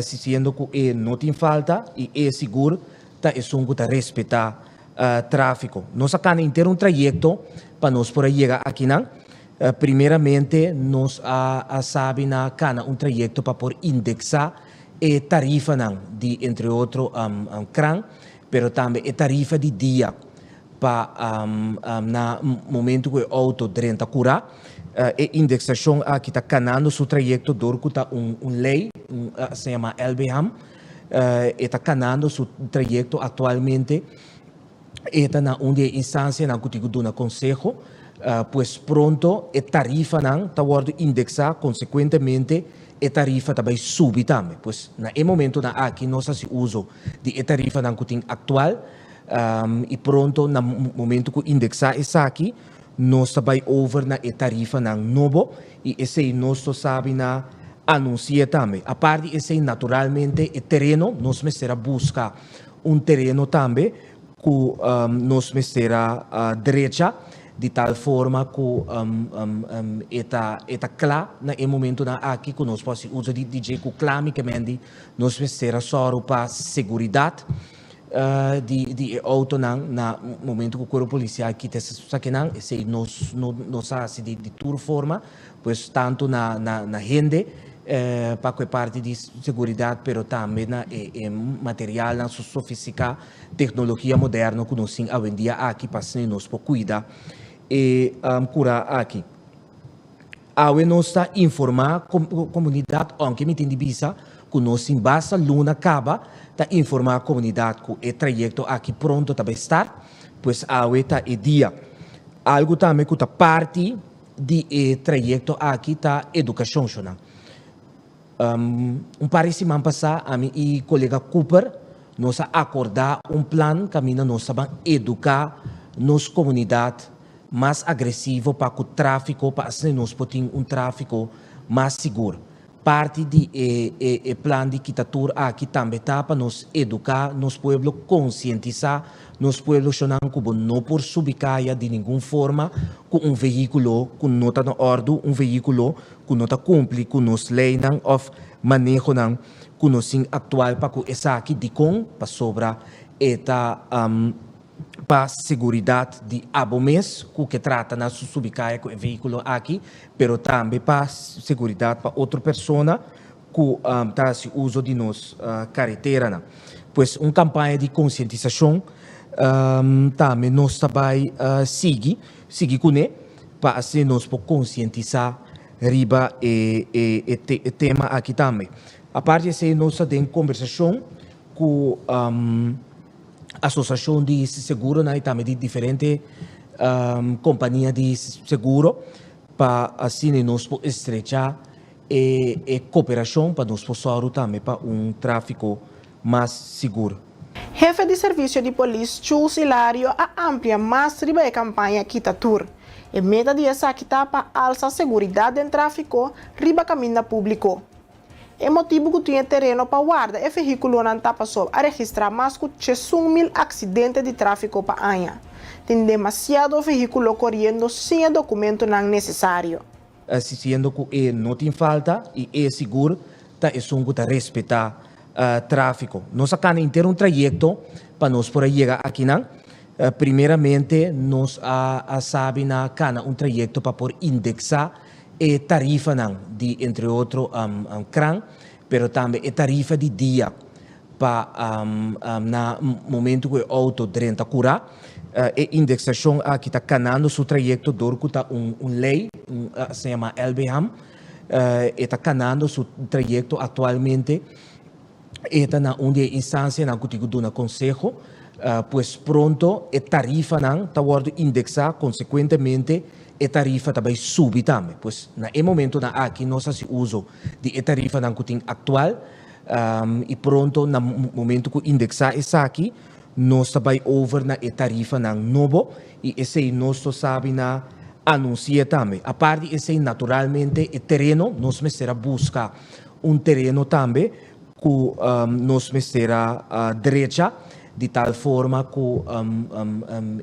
Speaker 16: Siendo ku e no tin falta i e sigur ta esun ku ta respetá tráfiko. Nos a kana henter un trayekto pa nos por a yega akinan. Primeramente nos a sabi na kana un trayekto pa por indeksá e tarifanan di entre otro kran, pero tambe e tarifa di dia pa na momento ku e outo drenta kurá. E indeksashon aki ta kanando su trayekto dor ku ta un lei, asina yamá LBHAM, e ta kanando su trayekto aktualmente. E ta na un di e instansianan ku tin ku duna konseho, pues pronto e tarifanan ta wòrdu indeksá, konsekuentemente e tarifa ta bai subi tambe. Pues na e momentonan aki nos hasi uso di e tarifanan ku tin aktual i pronto na momento ku indeksá esaki nos ta bai over na e tarifanan nobo i esei nos lo sabi na anunsi'é tambe. Apart di esei naturalmente e tereno nos mester a buska Un tereno tambe ku nos mester a drecha di tal forma ku e ta e ta kla na e momentonan aki ku nos por hasi uso di dje ku kla mi ke mendi nos mester a sòru pa seguridat. di di e autonan na momento ku Kuerpo Polisial kita esakinan, esei nos nos a hasi di tur forma, pues tantu na na hende pa ku e parti di seguridat pero tambe na e e materialnan sofistiká, teknologia moderno ku nos tin awendia aki pa asina nos por kuida e kura aki. Awe nos ta informá komunidat, ounke mi tin di bisa ku nos tin basta luna kaba ta informá komunidat ku e trayekto aki pronto ta bai start, pues awe ta e dia. Algu tambe ku ta parti di e trayekto aki ta edukashon, shonnan. Un par di siman pasá ami i kolega Cooper nos a akordá un plan kaminda nos ta ban eduká nos komunidat mas agresivo pa ku tráfiko pa asina nos por tin un tráfiko mas sigur. Parti di e e e plan di kita tur aki tambe ta pa nos eduká nos pueblo, konsientisá nos pueblo shonnan ku bo no por subi kaya di ningun forma ku un vehíkulo ku no ta na òrdu, un vehíkulo ku no ta kumpli ku nos leinan òf manehonan ku nos tin aktual pa ku esaki. Dikon? Pasobra e ta. Pa seguridat di abo mes ku ke trata na su subi kaya ku e vehíkulo aki, pero tambe pa seguridat pa otro persona ku ta hasi uso di nos kareteranan. Pues un kampaña di konsientisashon tambe nos ta bai sigui sigui kuné pa asina nos por konsientisá riba e e tema aki tambe. Aparte di esei nos ta den kombersashon ku asosiashon di seguronan i tambe di diferente kompania di seguro pa asina nos por estrechá e e koperashon pa nos por sòru tambe pa un tráfiko mas sigur.
Speaker 1: Hefe di Servisio di Polis Jules Hilario a amplia mas riba e kampaña Kita Tur. E meta di esaki ta pa alsa seguridat den tráfiko riba kaminda públiko. E motibu ku tin e tereno pa warda e vehíkulonan ta pasobra a registrá mas ku 11.000 aksidente di tráfiko pa aña. Tin demasiado vehíkulo koriendo sin e dokumentonan nesesario.
Speaker 16: Siendo ku e no tin falta i e sigur ta esun ku ta respetá tráfiko. Nos a kana henter un trayekto pa nos por a yega akinan. Primeramente nos a sabi na kana un trayekto pa por indeksá e tarifanan di entre otro kran, pero tambe e tarifa di dia pa na momento ku e outo drenta kurá. E indeksashon aki ta kanando su trayekto dor ku ta un lei, un asina yamá LBHAM, e ta kanando su trayekto aktualmente. E ta na un di e instansianan ku tin ku duna konseho, pues pronto e tarifanan ta wòrdu indeksá, konsekuentemente e tarifa ta bai subi tambe. Pues na e momentonan aki nos hasi uso di e tarifanan ku tin aktual i pronto na momento ku indeksá esaki nos ta bai over na e tarifanan nobo i esei nos lo sabi na anunsi'é tambe. Apart di esei naturalmente e tereno nos mester a buska Un tereno tambe ku nos mester a drecha di tal forma ku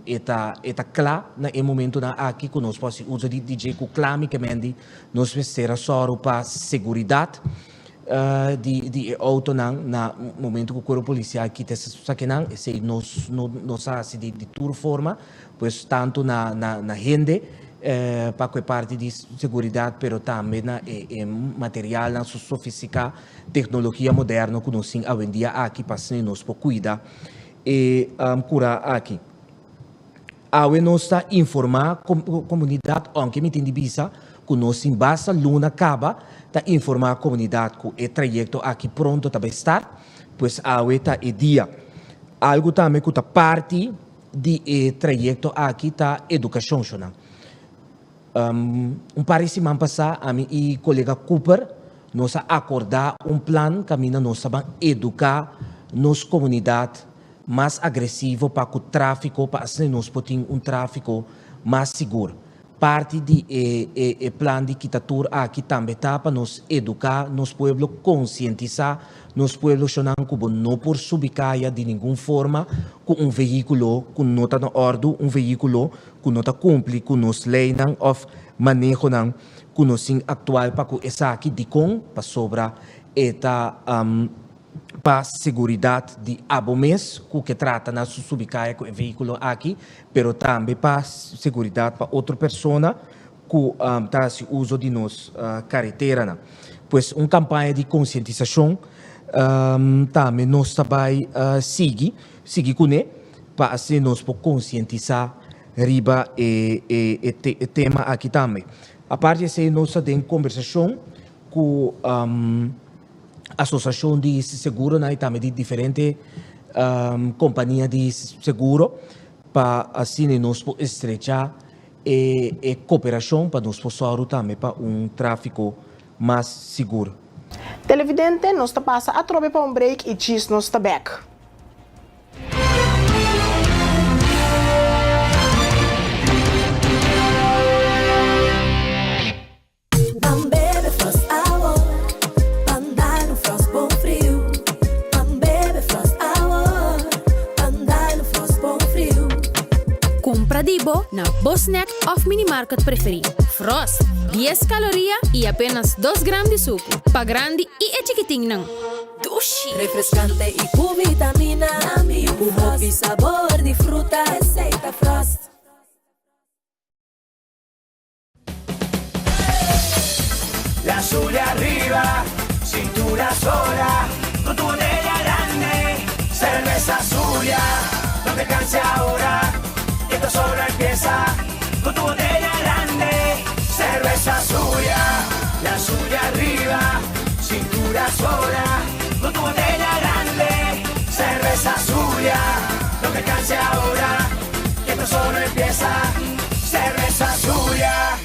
Speaker 16: e ta e ta kla na e momentonan aki ku nos por hasi uso di dje ku kla mi ke mendi nos mester a sòru pa seguridat di di e outonan na momento ku kuerpo polisial kita esakinan esei nos nos a hasi di tur forma pues tantu na na hende pa ku e parti di seguridat pero tambe na e e materialnan sofistiká, teknologia moderno ku nos tin awendia aki pa asina nos por kuida e kura aki. Awe nos ta informá komunidat, ounke mi tin di bisa ku nos tin basta luna kaba ta informá komunidat ku e trayekto aki pronto ta bai start, pues awe ta e dia. Algu tambe ku ta parti di e trayekto aki ta edukashon, shonnan. Un par di siman pasá ami i kolega Cooper nos a akordá un plan kaminda nos ta ban eduká nos komunidat mas agresivo pa ku tráfiko pa asina nos por tin un tráfiko mas sigur. Parti di e e e plan di kita tur aki tambe ta pa nos eduká nos pueblo, konsientisá nos pueblo shonnan ku bo no por subi kaya di ningun forma ku un vehíkulo ku no ta na òrdu, un vehíkulo ku no ta kumpli ku nos leinan òf manehonan ku nos tin aktual pa ku esaki. Dikon? Pasobra e ta. pa seguridat di abo mes ku ke trata na subi kaya ku e vehíkulo aki, pero tambe pa seguridat pa otro persona ku ta hasi uso di nos kareteranan. Pues un kampaña di konsientisashon tambe nos ta bai sigui, sigui kuné pa asina nos por konsientisá riba e e tema aki tambe. Aparte di esei nos ta den kombersashon ku asosiashon di seguronan i tambe di diferente kompania di seguro pa asina nos por estrechá e koperashon pa nos por sòru tambe pa un tráfiko mas sigur.
Speaker 1: Televidente, nos ta pasa atrobe pa un break i djis nos ta bèk.
Speaker 11: Ban bebe Frost awo, ban dal un Frost bon friu. Ban bebe Frost awo, ban dal un Frost bon friu.
Speaker 18: Kumpra di bo na bo snack òf minimarket preferí. Frost, dies kaloria i apenas dos gram di suku. Pa grandi i e chikitinnan.
Speaker 11: Dushi! Refrescante i ku vitamina. Ku hopi sabor di fruta. Esei ta Frost.
Speaker 15: La Zulia arriba, cintura sola, con tu botella grande, cerveza Zulia, no te canses ahora, que esto solo empieza, con tu botella grande, cerveza Zulia, la Zulia arriba, cintura sola, con tu botella grande, cerveza Zulia, no te canses ahora, que esto solo empieza, cerveza Zulia.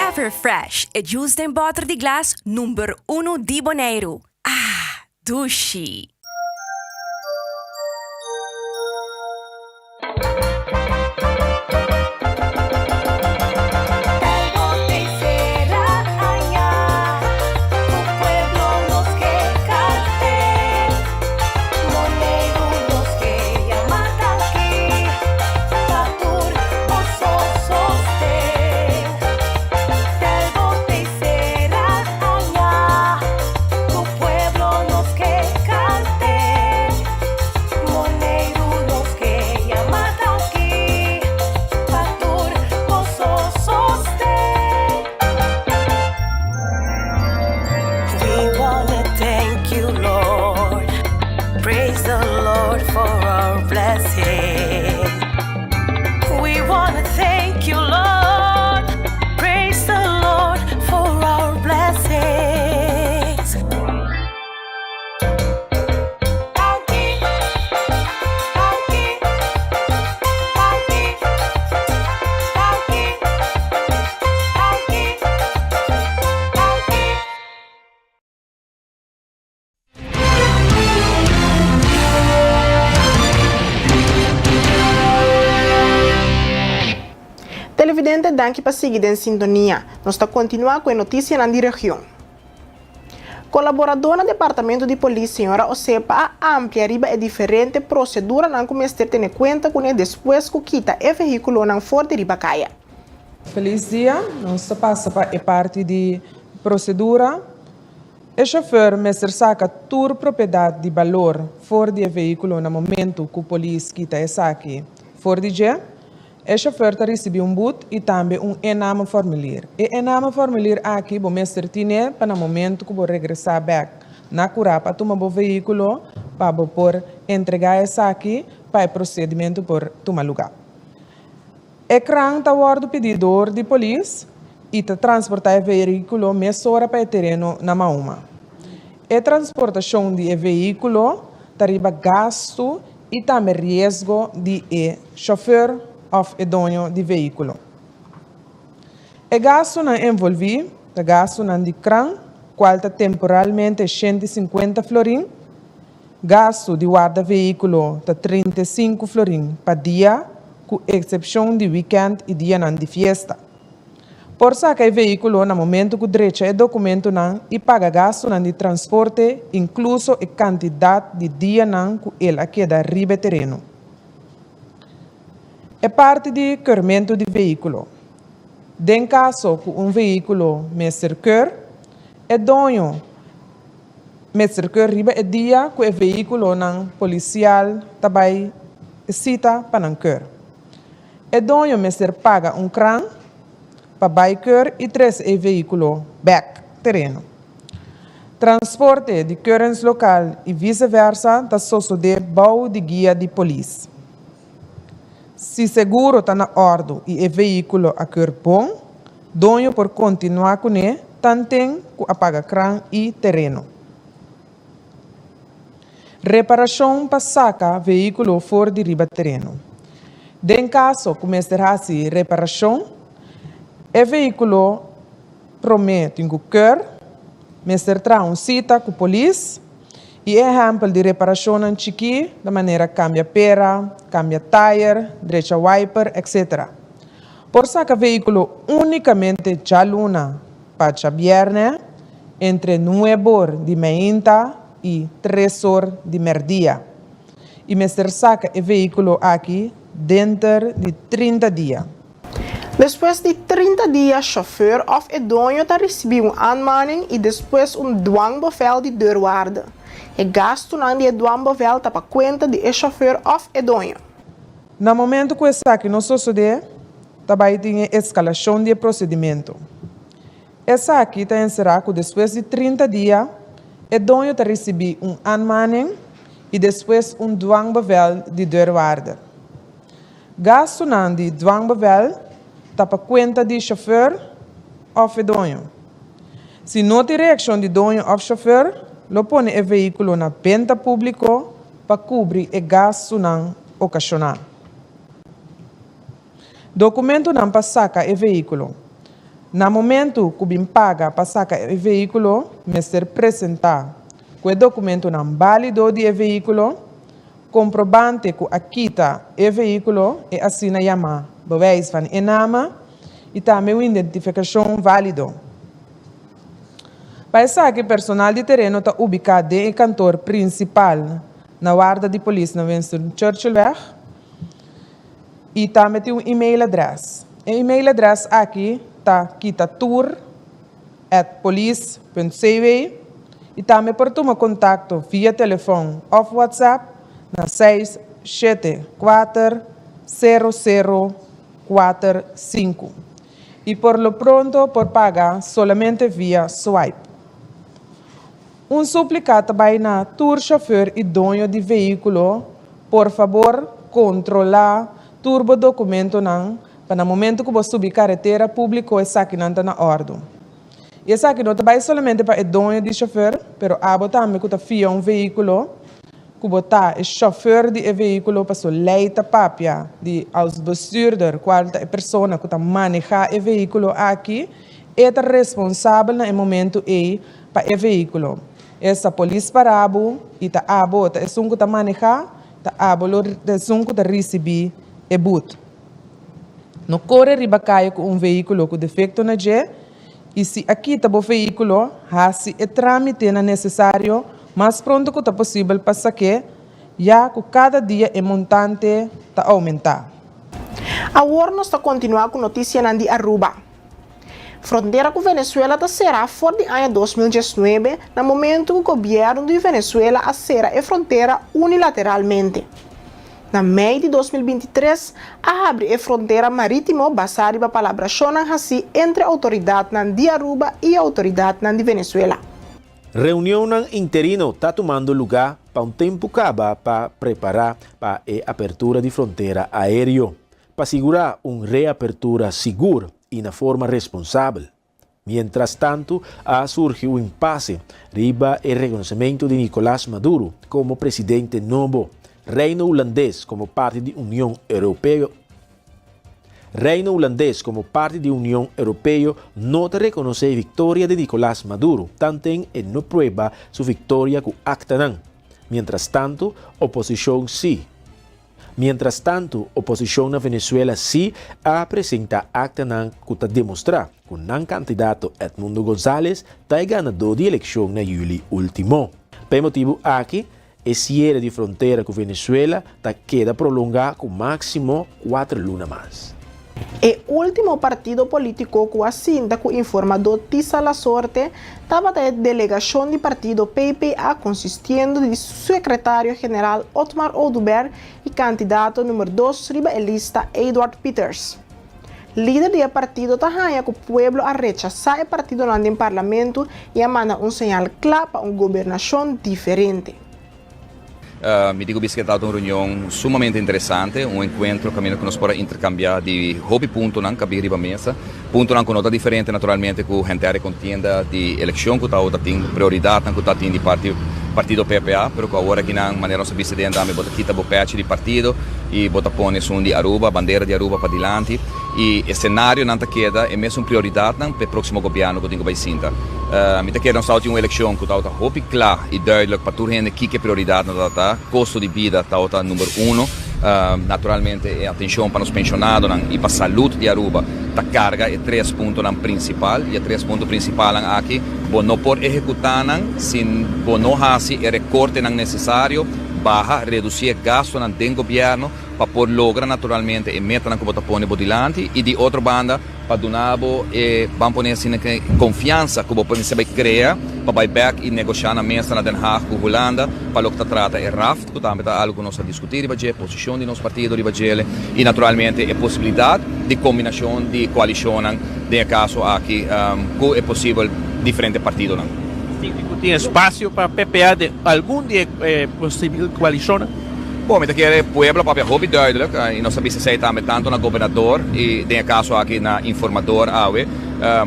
Speaker 19: Everfresh, e juice den bòter di glas number unu di Boneiru. Ah, dushi!
Speaker 1: Televidente danki pa sigui den sintonia. Nos ta kontinuá ku e notisianan di region. Kolaboradó na Departamento di Polis señora Osepa a amplia riba e diferente proseduranan ku mester tene kuenta kuné despues ku kita e vehíkulonan for di riba kaya.
Speaker 20: Felis dia, nos ta pasa pa e parti di prosedura. E shofer mester saka tur propiedat di balor for di e vehíkulo na momentu ku polis kita esaki for di dje. E shofer ta risibí un but i tambe un innameformulier. E innameformulier aki bo mester tine pa na momentu ku bo regresá bèk na kurá pa tuma bo vehíkulo pa bo por entregá esaki pa e prosedimentu por tuma lugá. E kran ta wòrdu pidí dor di polis i ta transportá e vehíkulo mesora pa e tereno na Mahuma. E transportashon di e vehíkulo ta riba gastu i tambe riesgo di e shofèr òf e doño di vehíkulo. E gastunan envolví ta gastunan di kran, kual ta temporalmente 150 florin. Gastu di warda vehíkulo ta 35 florin pa dia, ku eksepshon di wikènt i dianan di fiesta. Por saka e vehíkulo na momentu ku drecha e dokumentunan i paga gastunan di transporte, inkluso e kantidat di dianan ku el a keda riba e tereno. E parti di keurmentu di vehíkulo. Den kaso ku un vehíkulo mester keur, e doño mester keur riba e dia ku e vehíkulonan polisial ta bai sita pa nan keur. E doño mester paga un kran pa bai keur i trese e vehíkulo bèk tereno. Transporte di keuringslokaal i vise versa ta sosodé bou di guia di polis. Si seguro ta na òrdu i e vehíkulo a keur bon, doño por kontinuá kuné tanten ku a paga kran i tereno. Reparashon pa saka vehíkulo for di riba tereno. Den kaso ku mester hasi reparashon, e vehíkulo promé tin ku keur, mester traha un sita ku polis i e ehèmpel di reparashonnan chikí ta manera kambia pera, kambia tayer, drecha wiper, etc. Por saka vehíkulo únikamente djaluna pa djabièrnè entre nueb'or di meinta i tres'or di mèrdia i mester saka e vehíkulo aki denter di 30 dia.
Speaker 1: Despues di 30 dia chauffeur of e doño ta ricibi un aanmaning y despues un dwangbevel di deurwaarde. E gastunan di e dwangbevel ta pa cuenta di e chauffeur of e doño.
Speaker 20: Na momento cu esaki no sosode, ta bay tin e escalacion di e procedimento. Esaki ta encera cu despues di 30 dia e doño ta ricibi un aanmaning y despues un dwangbevel di deurwaarder. Gastunan di dwangbevel ta pa kuenta di shofùr òf e doño. Si no tin reakshon di doño òf shofùr, lo pone e vehíkulo na benta públiko pa kubri e gastunan okashoná. Dokumentunan pa saka e vehíkulo. Na momentu ku bin paga pa saka e vehíkulo, mester presentá ku e dokumentunan bálido di e vehíkulo, Komprobante ku a kita e vehíkulo, e asina yamá bewijs van inname, i tambe un identifikashon válido. Pa esaki personal di tereno ta ubiká den e kantor prinsipal na warda di polis na Winston Churchillweg i tambe tin un e-mail adrès. E e-mail adrès aki ta kitatur. At polis punt cw i tambe por tuma kontakto via telefòn òf WhatsApp na 674 00 45 i por lo pronto por paga solamente via swipe. Un súplika ta bai na tur shofùr i doño di vehíkulo, por fabor kontrolá tur bo dokumentonan Pa na momento ku bo subi karetera públiko esakinan ta na òrdu. I esaki no ta bai solamente pa e doño di shofèr, pero abo tambe ku ta fia un vehíkulo, ku bo ta e shofèr di e vehíkulo paso lei ta papia di als bestuurder kual ta e persona ku ta manehá e vehíkulo aki, e ta responsabel na e momento ei pa e vehíkulo. Esta polis para bo i ta abo ta esun ku ta manehá, ta abo lo ta esun ku ta risibí e but. No kore riba kaya ku un vehíkulo ku defekto na dje i si a kita bo vehíkulo, hasi e trámitenan nesesario mas pronto ku ta posibel pa sak'é, ya ku kada dia e montante ta oumentá.
Speaker 1: Awor nos ta kontinuá ku notisianan di Aruba. Frontera ku Venezuela ta será for di aña 2019 na momentu ku gobièrnu di Venezuela a sera e frontera unilateralmente. Na mei di 2023 a habri e frontera marítimo basá riba palabrashonnan hasí entre outoridatnan di Aruba i outoridatnan di Venezuela.
Speaker 16: Reunionnan interino ta tumando lugá pa un tempu kaba pa prepará pa e apertura di frontera aéreo, pa sigurá un reapertura sigur i na forma responsabel. Mientras tantu a surgi un impase riba e rekonosementu di Nicolas Maduro komo presidente nobo. Reino Hulandes komo parti di Union Europeo Reino Hulandes komo parti di Union Europeo no ta rekonosé e viktoria di Nicolas Maduro tanten e no prueba su viktoria ku aktanan. Mientrastantu, oposishon si. Mientrastantu, oposishon na Venezuela si a presentá aktanan ku ta demostrá ku nan kandidato Edmundo Gonzalez ta e ganadó di elekshon na yüli último. Pa e motibu aki, e siere di frontera ku Venezuela ta keda prolongá ku máksimo kuater luna mas.
Speaker 1: E último partido polítiko ku a sinta ku informadó Tisa Lasorte tabata e delegashon di partido PPA konsistiendo di sekretario general Otmar Oduber i kandidato numer dos riba e lista Eduard Pieters. Lider di e partido ta haña ku pueblo a rechasá e partidonan den parlamento i a manda un señal kla pa un gobernashon diferente.
Speaker 21: Mi di ku bisa ke tabata un reunion sumamente interesante, un enkuentro kaminda ku nos por a interkambiá di hopi puntonan ku a bin riba mesa, puntonan ku no ta diferente naturalmente ku henter e kontienda di elekshon ku tabata tin, prioridatnan ku ta tin di parti partido PPA, pero ku awor akinan manera nos a bisa den tambe bo ta kita bo pechi di partido i bo ta pone esun di Aruba, bandera di Aruba padilanti. I e senarionan ta keda e mesun prioridatnan pa e próksimo gobièrnu ku tin ku bai sinta. Mi ta kere nos tabata tin un elekshon ku tabata hopi kla i duidelijk pa tur hende kiko e prioridatnan tabata ta. Kosto di bida tabata number uno. Naturalmente e atenshon pa nos penshonadonan i pa salud di Aruba ta karga e tres puntonan prinsipal. I e tres punto prinsipalnan aki bo no por ehekutá nan sin bo no hasi e rekortenan nesesario, baha, redusí e gastonan den gobièrnu, pa por logra naturalmente e metanan ku bo ta pone bo dilanti i di otro banda pa duna bo e, ban pone asina ke, konfiansa ku bo por mester bai krea pa bai bèk i negoshá na mesa na Den Haag ku Hulanda pa loke ta trata e raft ku tambe ta algu ku nos a diskutí riba dje, posishon di nos partido riba djele i naturalmente e posibilidat di kombinashon di koalishonnan den e kaso aki ku e posibel diferente partidonan.
Speaker 22: Sinti ku tin espasio pa PPA den algun di e posibel koalishonnan?
Speaker 21: Bon, mi ta kere pueblo a papia hopi duidelijk y nos a bisa esey tambe tanto na gobernador y den e caso aki na informador awe.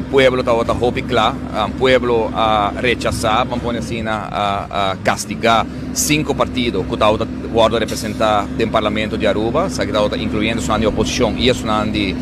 Speaker 21: Pueblo tabata hopi cla, pueblo a rechasa, ban pone asina, a castiga cinco partido cu tabata wordo representa den parlamento di Aruba, esaki tabata incluyendo esunnan di oposicion y esunnan di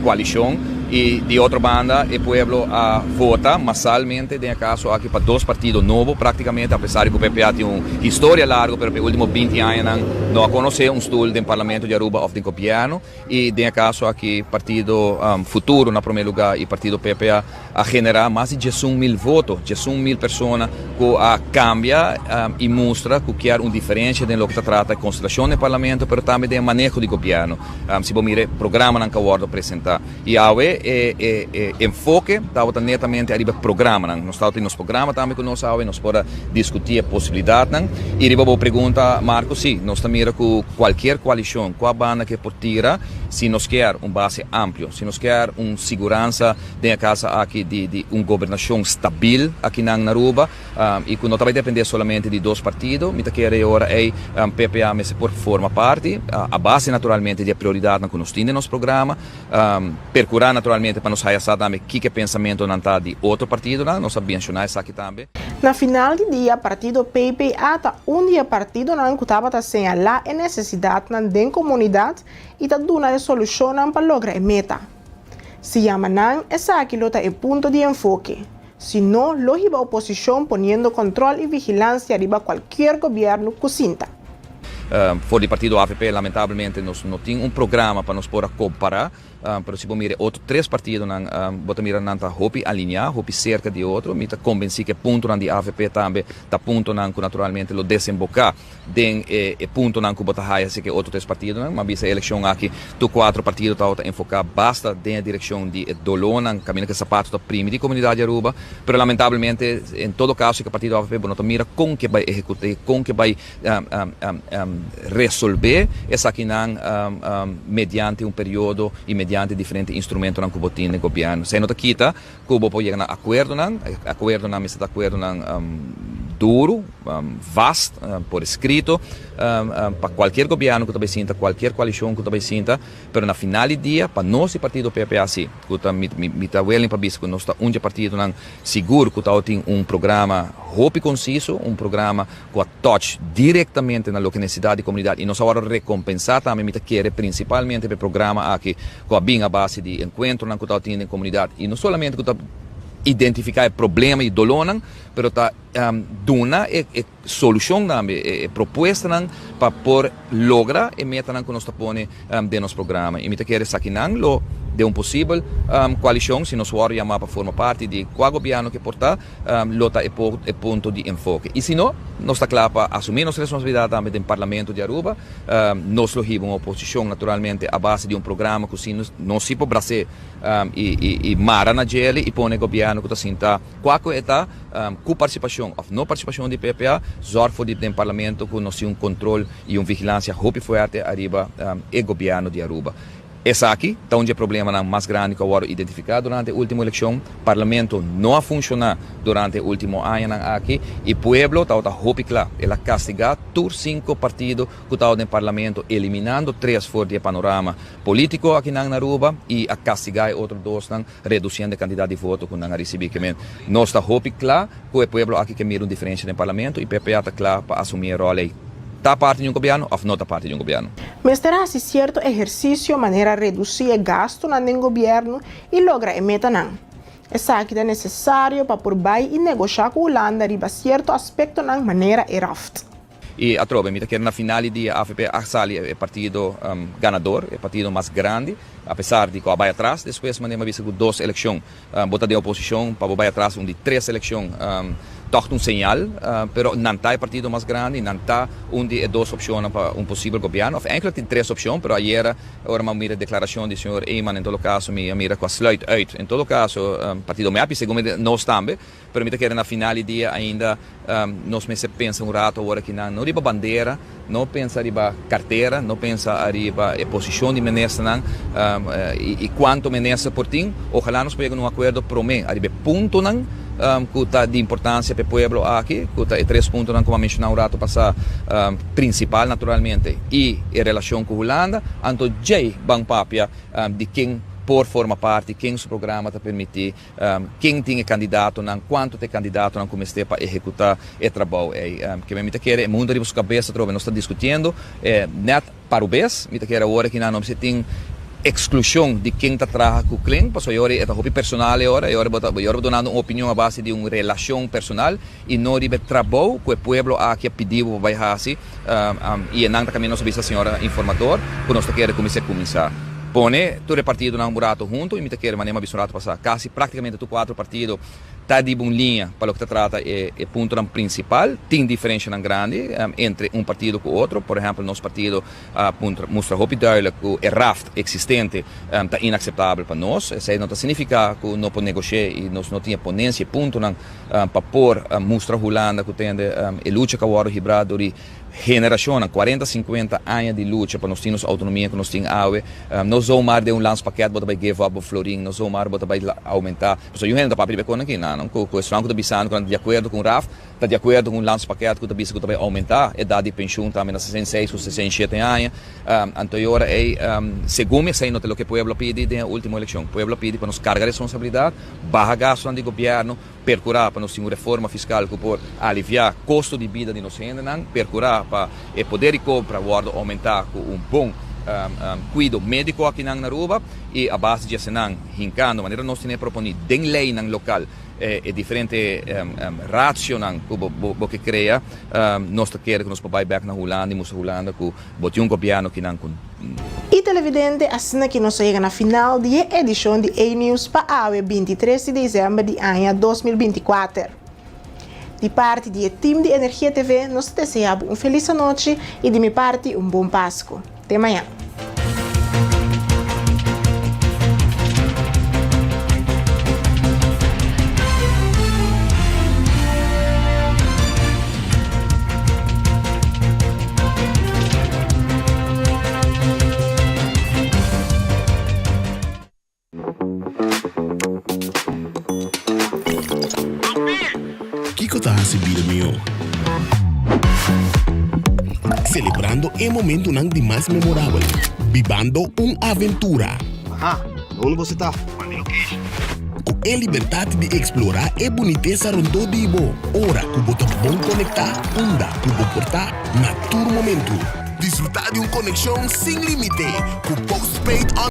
Speaker 21: coalicion. Y di otro banda e pueblo a vota masalmente den e caso aki pa dos partido nobo practicamente, a pesar di cu PPA tin un historia largo pero pa e ultimo binti añanan no a conoce un stoel den parlamento di Aruba of den gobierno y den e caso aki partido Futuro na prome lugar y partido PPA a genera mas di 11.000 voto, 11.000 persona cu a cambia y mustra cu kier un diferencia den loke ta trata e constelacion den parlamento pero tambe den e maneho di gobierno. Si bo mira e programanan ku a wòrdu presentá. I awe e e e enfoke tabata netamente ariba e programanan. Nos tabata tin nos programa tambe ku nos awe, nos por a diskutí e posibilidatnan. I riba bo pregunta, Marco, sí, nos ta mira ku kualkier koalishon, kua banda ke por tira, si nos kier un base amplio, si nos kier un siguransa den e kasa aki di di un gobernashon stabil akinan na Aruba, I ku no ta bai dependé solamente di dos partido. Mi ta kere e ora ei PPA mester por forma parti, a base naturalmente di e prioridatnan ku nos tin den nos programa. Perkurá naturalmente pa nos haya sa tambe kiko e pensamentonan ta di otro partidonan. Nos a menshoná esaki tambe.
Speaker 1: Na final di dia partido PPA ta un di e partidonan ku tabata señalá e nesesidatnan den komunidat i ta duna e solushonnan pa logra e meta. Si yama nan, esaki lo ta e punto di enfoke. Si no, lo hiba oposicion poniendo control y vigilancia riba cualkier gobierno cu sinta.
Speaker 21: For di partido avp lamentablemente nos no tin un programa pa nos por a compara, pero si bo mira e otro tres partidonan bo ta mira nan ta hopi alinea, hopi cerca di otro. Mi ta convenci cu e puntonan di avp tambe ta puntonan cu naturalmente lo desemboca Den e e puntonan ku bo ta haya si ke otro tres partidonan, m'a bisa e elekshon aki tur kuatro partido tabata enfoká basta den e direkshon di e dolónan kaminda ku e sapato ta primi di komunidat di Aruba, pero lamentablemente en todo kaso ke partido avp bo no ta mira kon ke bai ehekut'é, kon ke bai resolvé esakinan mediante un periodo i mediante diferente instrumentonan ku bo tin den gobièrnu. Esei no ta kita Ku bo por yega na akuerdonan, e akuerdonan mester ta akuerdonan duru, vast, por eskrito, pa kualkier gobièrnu ku ta bai sinta, kualkier koalishon ku ta bai sinta, pero na final di dia, pa nos di partido PPA si, ku ta mi ta willing pa bisa ku nos ta un dje partidonan sigur ku tabatin un programa hopi konsiso, un programa ku a touch direktamente na loke nesesidat di komunidat i nos a wòrdu rekompensá tambe, mi ta kere prinsipalmente pa e programa aki ku a bin a base di enkuentronan ku tabatin den komunidat i no solamente ku ta. identifiká e problema i dolónan, pero ta duna e solushon tambe, e propuestanan pa por logra e metanan ku nos ta pone den nos programa. I mi ta kere esakinan lo den un posibel koalishon, si nos wòrdu yamá pa forma parti di kua gobièrnu ke por ta, lo ta e punto di enfoke. I si no, nos ta kla pa asumí nos responsabilidat tambe den Parlamento di Aruba. Nos lo hiba un oposishon naturalmente a base di un programa ku si nos si por bras'é i mara na djele i pone gobièrnu ku ta sinta kua ku e ta, ku partisipashon òf no partisipashon di PPA, zòrg for di den Parlamento ku nos tin un kontrol i un vigilansia hopi fuerte ariba e gobièrnu di Aruba. Esaki ta un dje problemanan mas grandi ku a wòrdu identifiká durante e último elekshon. Parlamento no a funshoná durante e último añanan aki i pueblo tabata hopi kla. El a kastigá tur sinku partido ku tabata den parlamento eliminando tres for di e panorama polítiko akinan na Aruba i a kastigá e otro dosnan redusiendo e kantidat di voto ku nan a risibí. Ke men nos ta hopi kla ku e pueblo aki ke mira un diferensia den parlamento i PPA ta kla pa asumí e ròl ei. Ta parti di un gobièrnu òf no ta parti di un gobièrnu?
Speaker 1: Mester hasi sierto ehersisio manera redusí e gastunan den gobièrnu i logra e metanan. Esaki ta nesesario pa por bai i negoshá ku Hulanda riba sierto aspektonan manera e raft.
Speaker 21: I atrobe mi ta kere na final di dia avp a sali e partido ganador, e partido mas grandi, apesar di ku a bai atras despues manera mi a bisa ku dos elekshon bo ta den oposishon pa bo bai atras un di tres elekshon tòg ta un señal, pero nan ta e partido mas grandi, nan ta un di e dos opshonnan pa un posibel gobièrnu òf enkele tin tres opshon pero ayera ora mi a mira e deklarashon di señor Eman en todo kaso mi a mira ku a sluit uit en todo kaso partido mep i segun mi nos tambe. Pero mi ta kere na final di dia ainda nos mester pensa un rato awor aki nan, no riba bandera, no pensa riba cartera, no pensa ariba e posicion di ministernan y cuanto minister por tin. Ojalá nos por yega na un acuerdo prome ariba e puntonan cu ta di importancia pa e pueblo aki, cu ta e tres puntonan cu mi a menciona un rato pasa, principal naturalmente y e relacion cu Hulanda. Anto djey ban papia di ken por forma parti, ken su programa ta permiti. Ken tin e kandidatonan, kuantu ta e kandidatonan ku mester pa ehekutá e trabou ei. Keme mi ta kere e mundu riba su kabes atrobe nos ta diskutiendo nèt parubes. Mi ta kere awor aki nan no mester tin eksklushon di ken ta traha ku klen, pasobra e ora ei e ta hopi personal e ora, e ora bo ta e ora bo dunando un opinion a base di un relashon personal i no riba e trabou ku e pueblo aki a pidi bo pa bai hasi. I e nan ta kaminda nos a bisa señora informador ku nos ta kere kuminsá kuminsá pone tur e partidonan un rato hunto i mi ta kere manera mi a bisa un rato pasá kasi praktikamente tur kuatro partido ta di bon liña pa loke ta trata e e puntonan prinsipal. Tin diferenshanan grandi entre un partido ku otro. Por ehèmpel nos partido a puntra mustra hopi duidelijk ku e raft eksistente ta inakseptabel pa nos. Esei no ta signifiká ku no por negosh'é i nos no tin e ponensia e puntonan pa por mustra Hulanda ku tende e lucha ku a wòrdu hibrá dor di generashonnan, kuarenta, sinkuenta aña di lucha pa nos tin nos outonomia ku nos tin awe. No zomaar den un landspakket bo ta bai give up bo florin, no zomaar bo ta bai oumentá. Pasobra yu hende ta papia riba e kosnan aki, nan ku esnan ku ta bisando ku nan ta di akuerdo ku un raf, ta di akuerdo ku un landspakket ku ta bisa ku ta bai oumentá edat di penshun tambe na 66 ku 67 aña. Anto e ora ei, segun mi esei no ta loke pueblo a pidi den e último elekshon. Pueblo a pidi pa nos karga responsabilidat. Baha gastunan di gobièrnu, perkurá pa nos tin un reforma fiskal ku por aliviá kosto di bida di nos hendenan, perkurá pa e poder di kompra wòrdu oumentá ku un bon kuido médiko akinan na Aruba i a base di esenan hinkando manera nos tene proponí den leinan lokal e diferente rationan ku bo ke krea, nos ta kere ku nos por bai bèk na Hulanda i mustra Hulanda ku Bo tin un gobièrnu kinan ku.
Speaker 1: I televidente, asina ki nos a yega na final di e edishon di A-News pa awe 23 di desèmber di aña 2024. Di parti di e tim di Energia TV nos ta deseá bo un felis anochi i di mi parti un bon Pasku. Te mañan.
Speaker 12: Kiko ta hasi bida mihó? Selebrando e momentunan di mas memorabel. Bibando un aventura.
Speaker 13: Aha, unda bo ta?
Speaker 12: Ku e libertat di eksplorá e bunitesa rondó di bo, ora ku bo ta bon konektá unda ku bo por ta na tur momentu. Disfrutá di un konekshon sin límite ku Postpaid On.